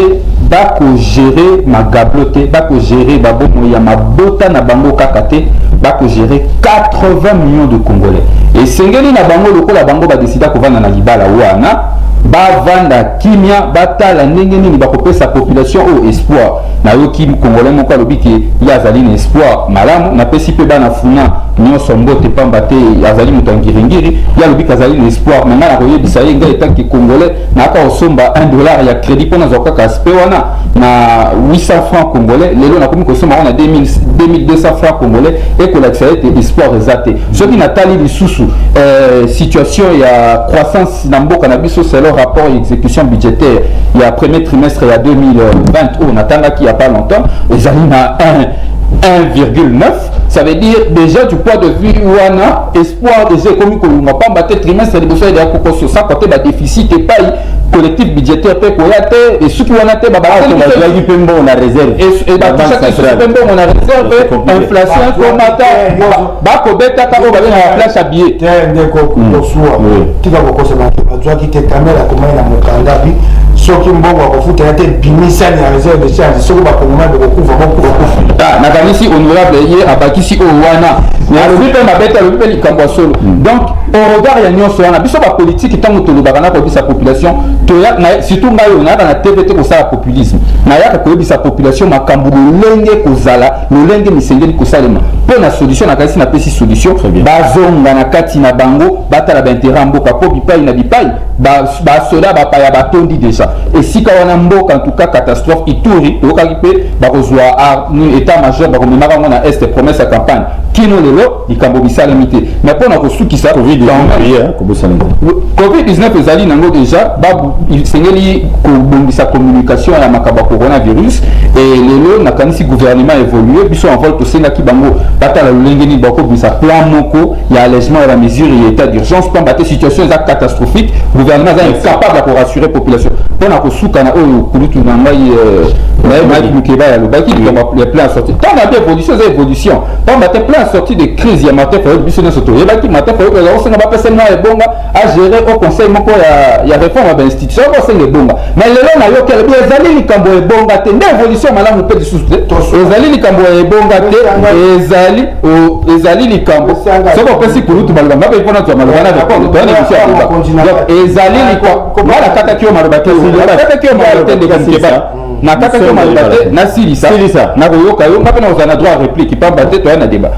bakogérer magablo te, bakogérer babomoi ya mabota na bango kaka te, bakogérer 80 millions de Congolais. Esengeli na bango, lokola bango badécider kovanda na libala wana, bavanda kimia, batala ndenge nini bakopesa population oyo espoir. Nayoki Congolais moko alobi ke ye azali na espoir malamu. Napesi mpe bana Funa nyonso mbote, pamba te azali moto ya Ngiringiri. Ye alobi ke azali na espoir. Me ngai nakoyebisa ye, ngai etanke Congolais, nayaka kosomba 1 dollar ya crédit mpo nazwa kaka aspect wana na 800 francs congolais, lelo nakomi kosomba yango na 2200 francs congolais. Ekolakisa ete espoir eza te. Soki natali lisusu situation ya croissance na mboka na biso, selon rapport ya exécution budgétaire ya premier trimestre ya 2020 oyo natangaki ya pas longtemps, ezali na 1 1,9. Ça veut dire déjà, du point de vue wana, espoir déjà ekomi kolunga, pamba te trimestre liboso ya kokoso sans compter ba déficit epai collectif budgétaire mpe koya te, esuki wana te. Bazwaki mpe mbongo na réserve. Batouchaki lisusu mpe mbongo na réserve. Inflation ekomata, bakobetaka oyo babengaka planche à billet. Te, ndeko Kosuwa, tika kokosama te. Bazwaki te. Kamerhe akomai na mokanda bi soki mbongo akofuta ye te, bimisani ya réserve de change. Soki bakongoma bokokufa, bokufa. Nakanisi honorable ye abakisi oyo wana, alobi mpe mabe te, alobi mpe likambo ya solo. Donc, au regard ya nyonso wana, biso bapolitike, ntango tolobaka na koyebisa population, surtout ngai oyo nayaka na TV te kosala populisme, nayaka koyebisa population makambo lolenge kozala, lolenge misengeli kosalema mpo na solution. Nakanisi napesi solution. Bazonga na kati na bango, batala baintérêt ya mboka, mpo bipai na bipai basoda bapaya batondi déjà esika wana. Mboka, en tout cas, catastrophe. Ituri, toyokaki mpe bakozwa état major, bakomemaka yango na Est, promesse ya campagne. Kino lelo likambo bisalemi te. Mais mpo na kosukisa, Covid-19 ezali nango déjà, esengeli kobongisa communication ya makambo ya coronavirus. E lelo nakanisi gouvernement évolue. Biso Envol tosengaki bango batala lolenge nini bakobimisa plan moko ya allègement ya bamesure ya état d'urgence, pamba te situation eza catastrophique, gouvernement aza incapable ya korassurer population. Mpo na kosuka na oyo kulutu na ngai Mike Mukeba alobaki, likambo ya plan sortie, ntango na évolution, eza évolution, pamba te plan sortie de crise ya Martin Fayulu, biso nyonso toyebaki Martin Fayulu aza kosenga bapesa mwa ebonga agérer au conseil moko ya réforme ya bainstitution, kosenga ebonga. Mais lelo nayoki alobi ezali likambo ebonga te. Nde évolution malamu mpe lisusu te, ezali likambo ya ebonga te, ezali likambo. Soki opesi kulutu maloba, ngape mpona zwa maloba na répondre, toya na émission ya débat. Donc ezali likambo nga nakataki yo maloba te, nakataki yo maloba te, ndeko Mukeba, nakataki yo maloba te. Nasilisa, nakoyoka yo, nga mpe nakozala na droit ya réplique, pamba te toya na débat.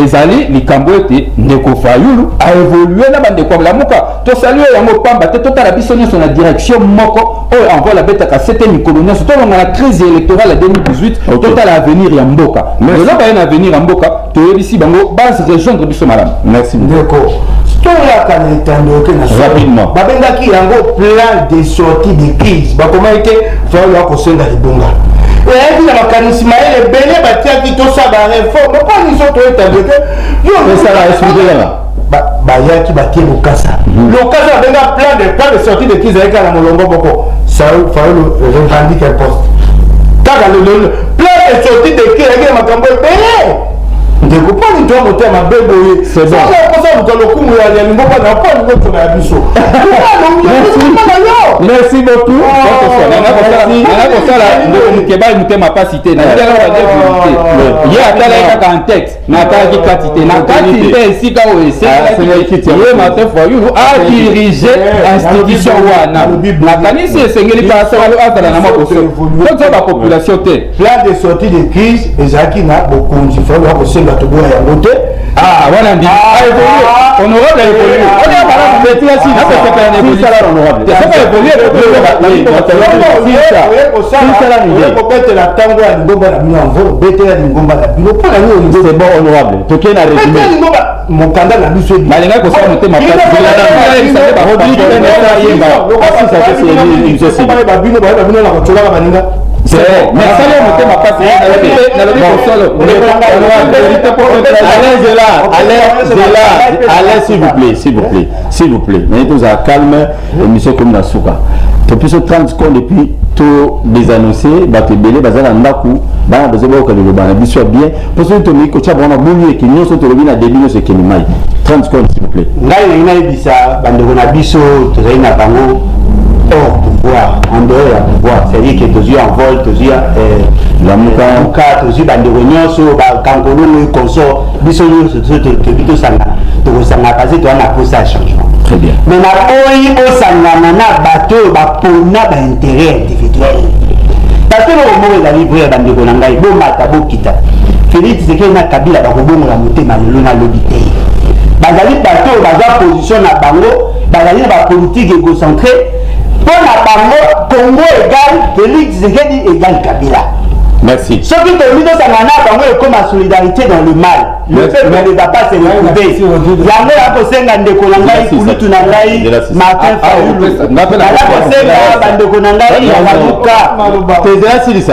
Ezali likambo ete ndeko Fayulu aévolue na bandeko ya Lamuka, tosali oyo yango, pamba te totala biso nyonso na direction moko oyo Envol abetaka sete mikolo nyonso: tolonga na crise électorale ya 2018, totala avenir ya mboka. Lelo baye na avenir ya mboka, toyebisi bango base rejoindre biso malamu. Merci. Ndeko, toyaka na etando oke na Rapidement. Babengaki yango plan de sortie de crise. Bakomaki te Fayulu akosenga libonga, eyaki na makanisi mayele ebele batiaki, tosala baréforme mpo nyonso toetando te. Esala expliquer kaka. Bayaki batie lokasa, lokasa babenga plan de sortie de crise, ayaki na molongo moko. Fayulu revendique un poste kaka. Le plan de sortie de crise ayaki na makambo ebele. Ndeko, mponi to motema mabe boye? Soki okosa luka lokumu ya lingomba na mpo alingo tona ya biso na yo. Merci beaucoup. Nanga kosala ndeko Mukeba motema pasi te, natikala nde vérité. Ye atalaki kaka en texte, mais atalaki kati te. Na kati nde esika oyo esengelaki ye Martin Fayulu adirige institution wana. Nakanisi esengeli mpe azala na mwa koso totia bapopulation te. Plan de sortie de crise ezalaki na bokonzi Fayulu akosenga, toboya yango te. Ah, wana ndi aévolue, honorable aévolue, ona malamu, nakosepela na évolution. Soki aévolue. Kobetela ntango ya lingomba na bino, yango obetela lingomba na bino mpo na nini? C'est bon, honorable, tokei na résumé. Lingomba, mokanda na biso. Balingaki kosala motema. Babino bayeba bino na kotolaka baninga. Nasali yo motema pasi, nalobi kosolo. Alain Zela, Alain Zela, Alain, s'il vous plaît, s'il vous plaît, s'il vous plaît. Mais tozala calme, émission comme na suka. Topiso 30 secondes et puis to désannoncer. Bato ebele baza na ndako, bana bazoboyoka liloba na biso ya bien, mpo soki tomeki kotia bango na bulu eke nyonso tolobi na début nyonso ekende mai. 30 secondes, s'il vous plaît. Ngai nalingi nayebisa bandeko na biso tozali na bango hors pouvoir, en dehors ya pouvoir, c'est-à-dire que tozwi Envol, tozwi Lamuka. Lamuka, tozwi bandeko nyonso bakankolongo consort, biso nyonso tobi tosangana, tokosangana parce que toza na posa ya changement. Très bien. Mais naboyi bosangana na bato oyo bapona baintérêt individuel, parce que eloko moko ezali vrai ya bandeko na ngai, bomata bokita, Félix Tshisekedi na Kabila bakobongola motema lelo nalobi te. Bazali bato oyo baza position na bango, bazali na bapolitique égocentré. Mpo na bango, Congo égal Félix Tshisekedi égal Kabila. Merci. Soki tolingi tosangana na bango, ekoma solidarité dans le mal. Le peuple ne va pas se retrouver. Yango ya kosenga ndeko na ngai, kulutu na ngai Martin Fayulu, naza kosenga bandeko na ngai ya Lamuka,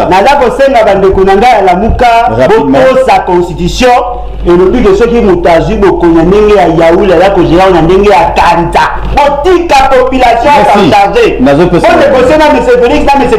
naza kosenga bandeko na ngai ya Lamuka, botosa constitution. Elobi ke soki moto azwi bokonzi na ndenge ya yauli, aza kogérer na ndenge ya kanta. Botika population s'en charger. Bonégocie na monsieur Félix, na monsieur.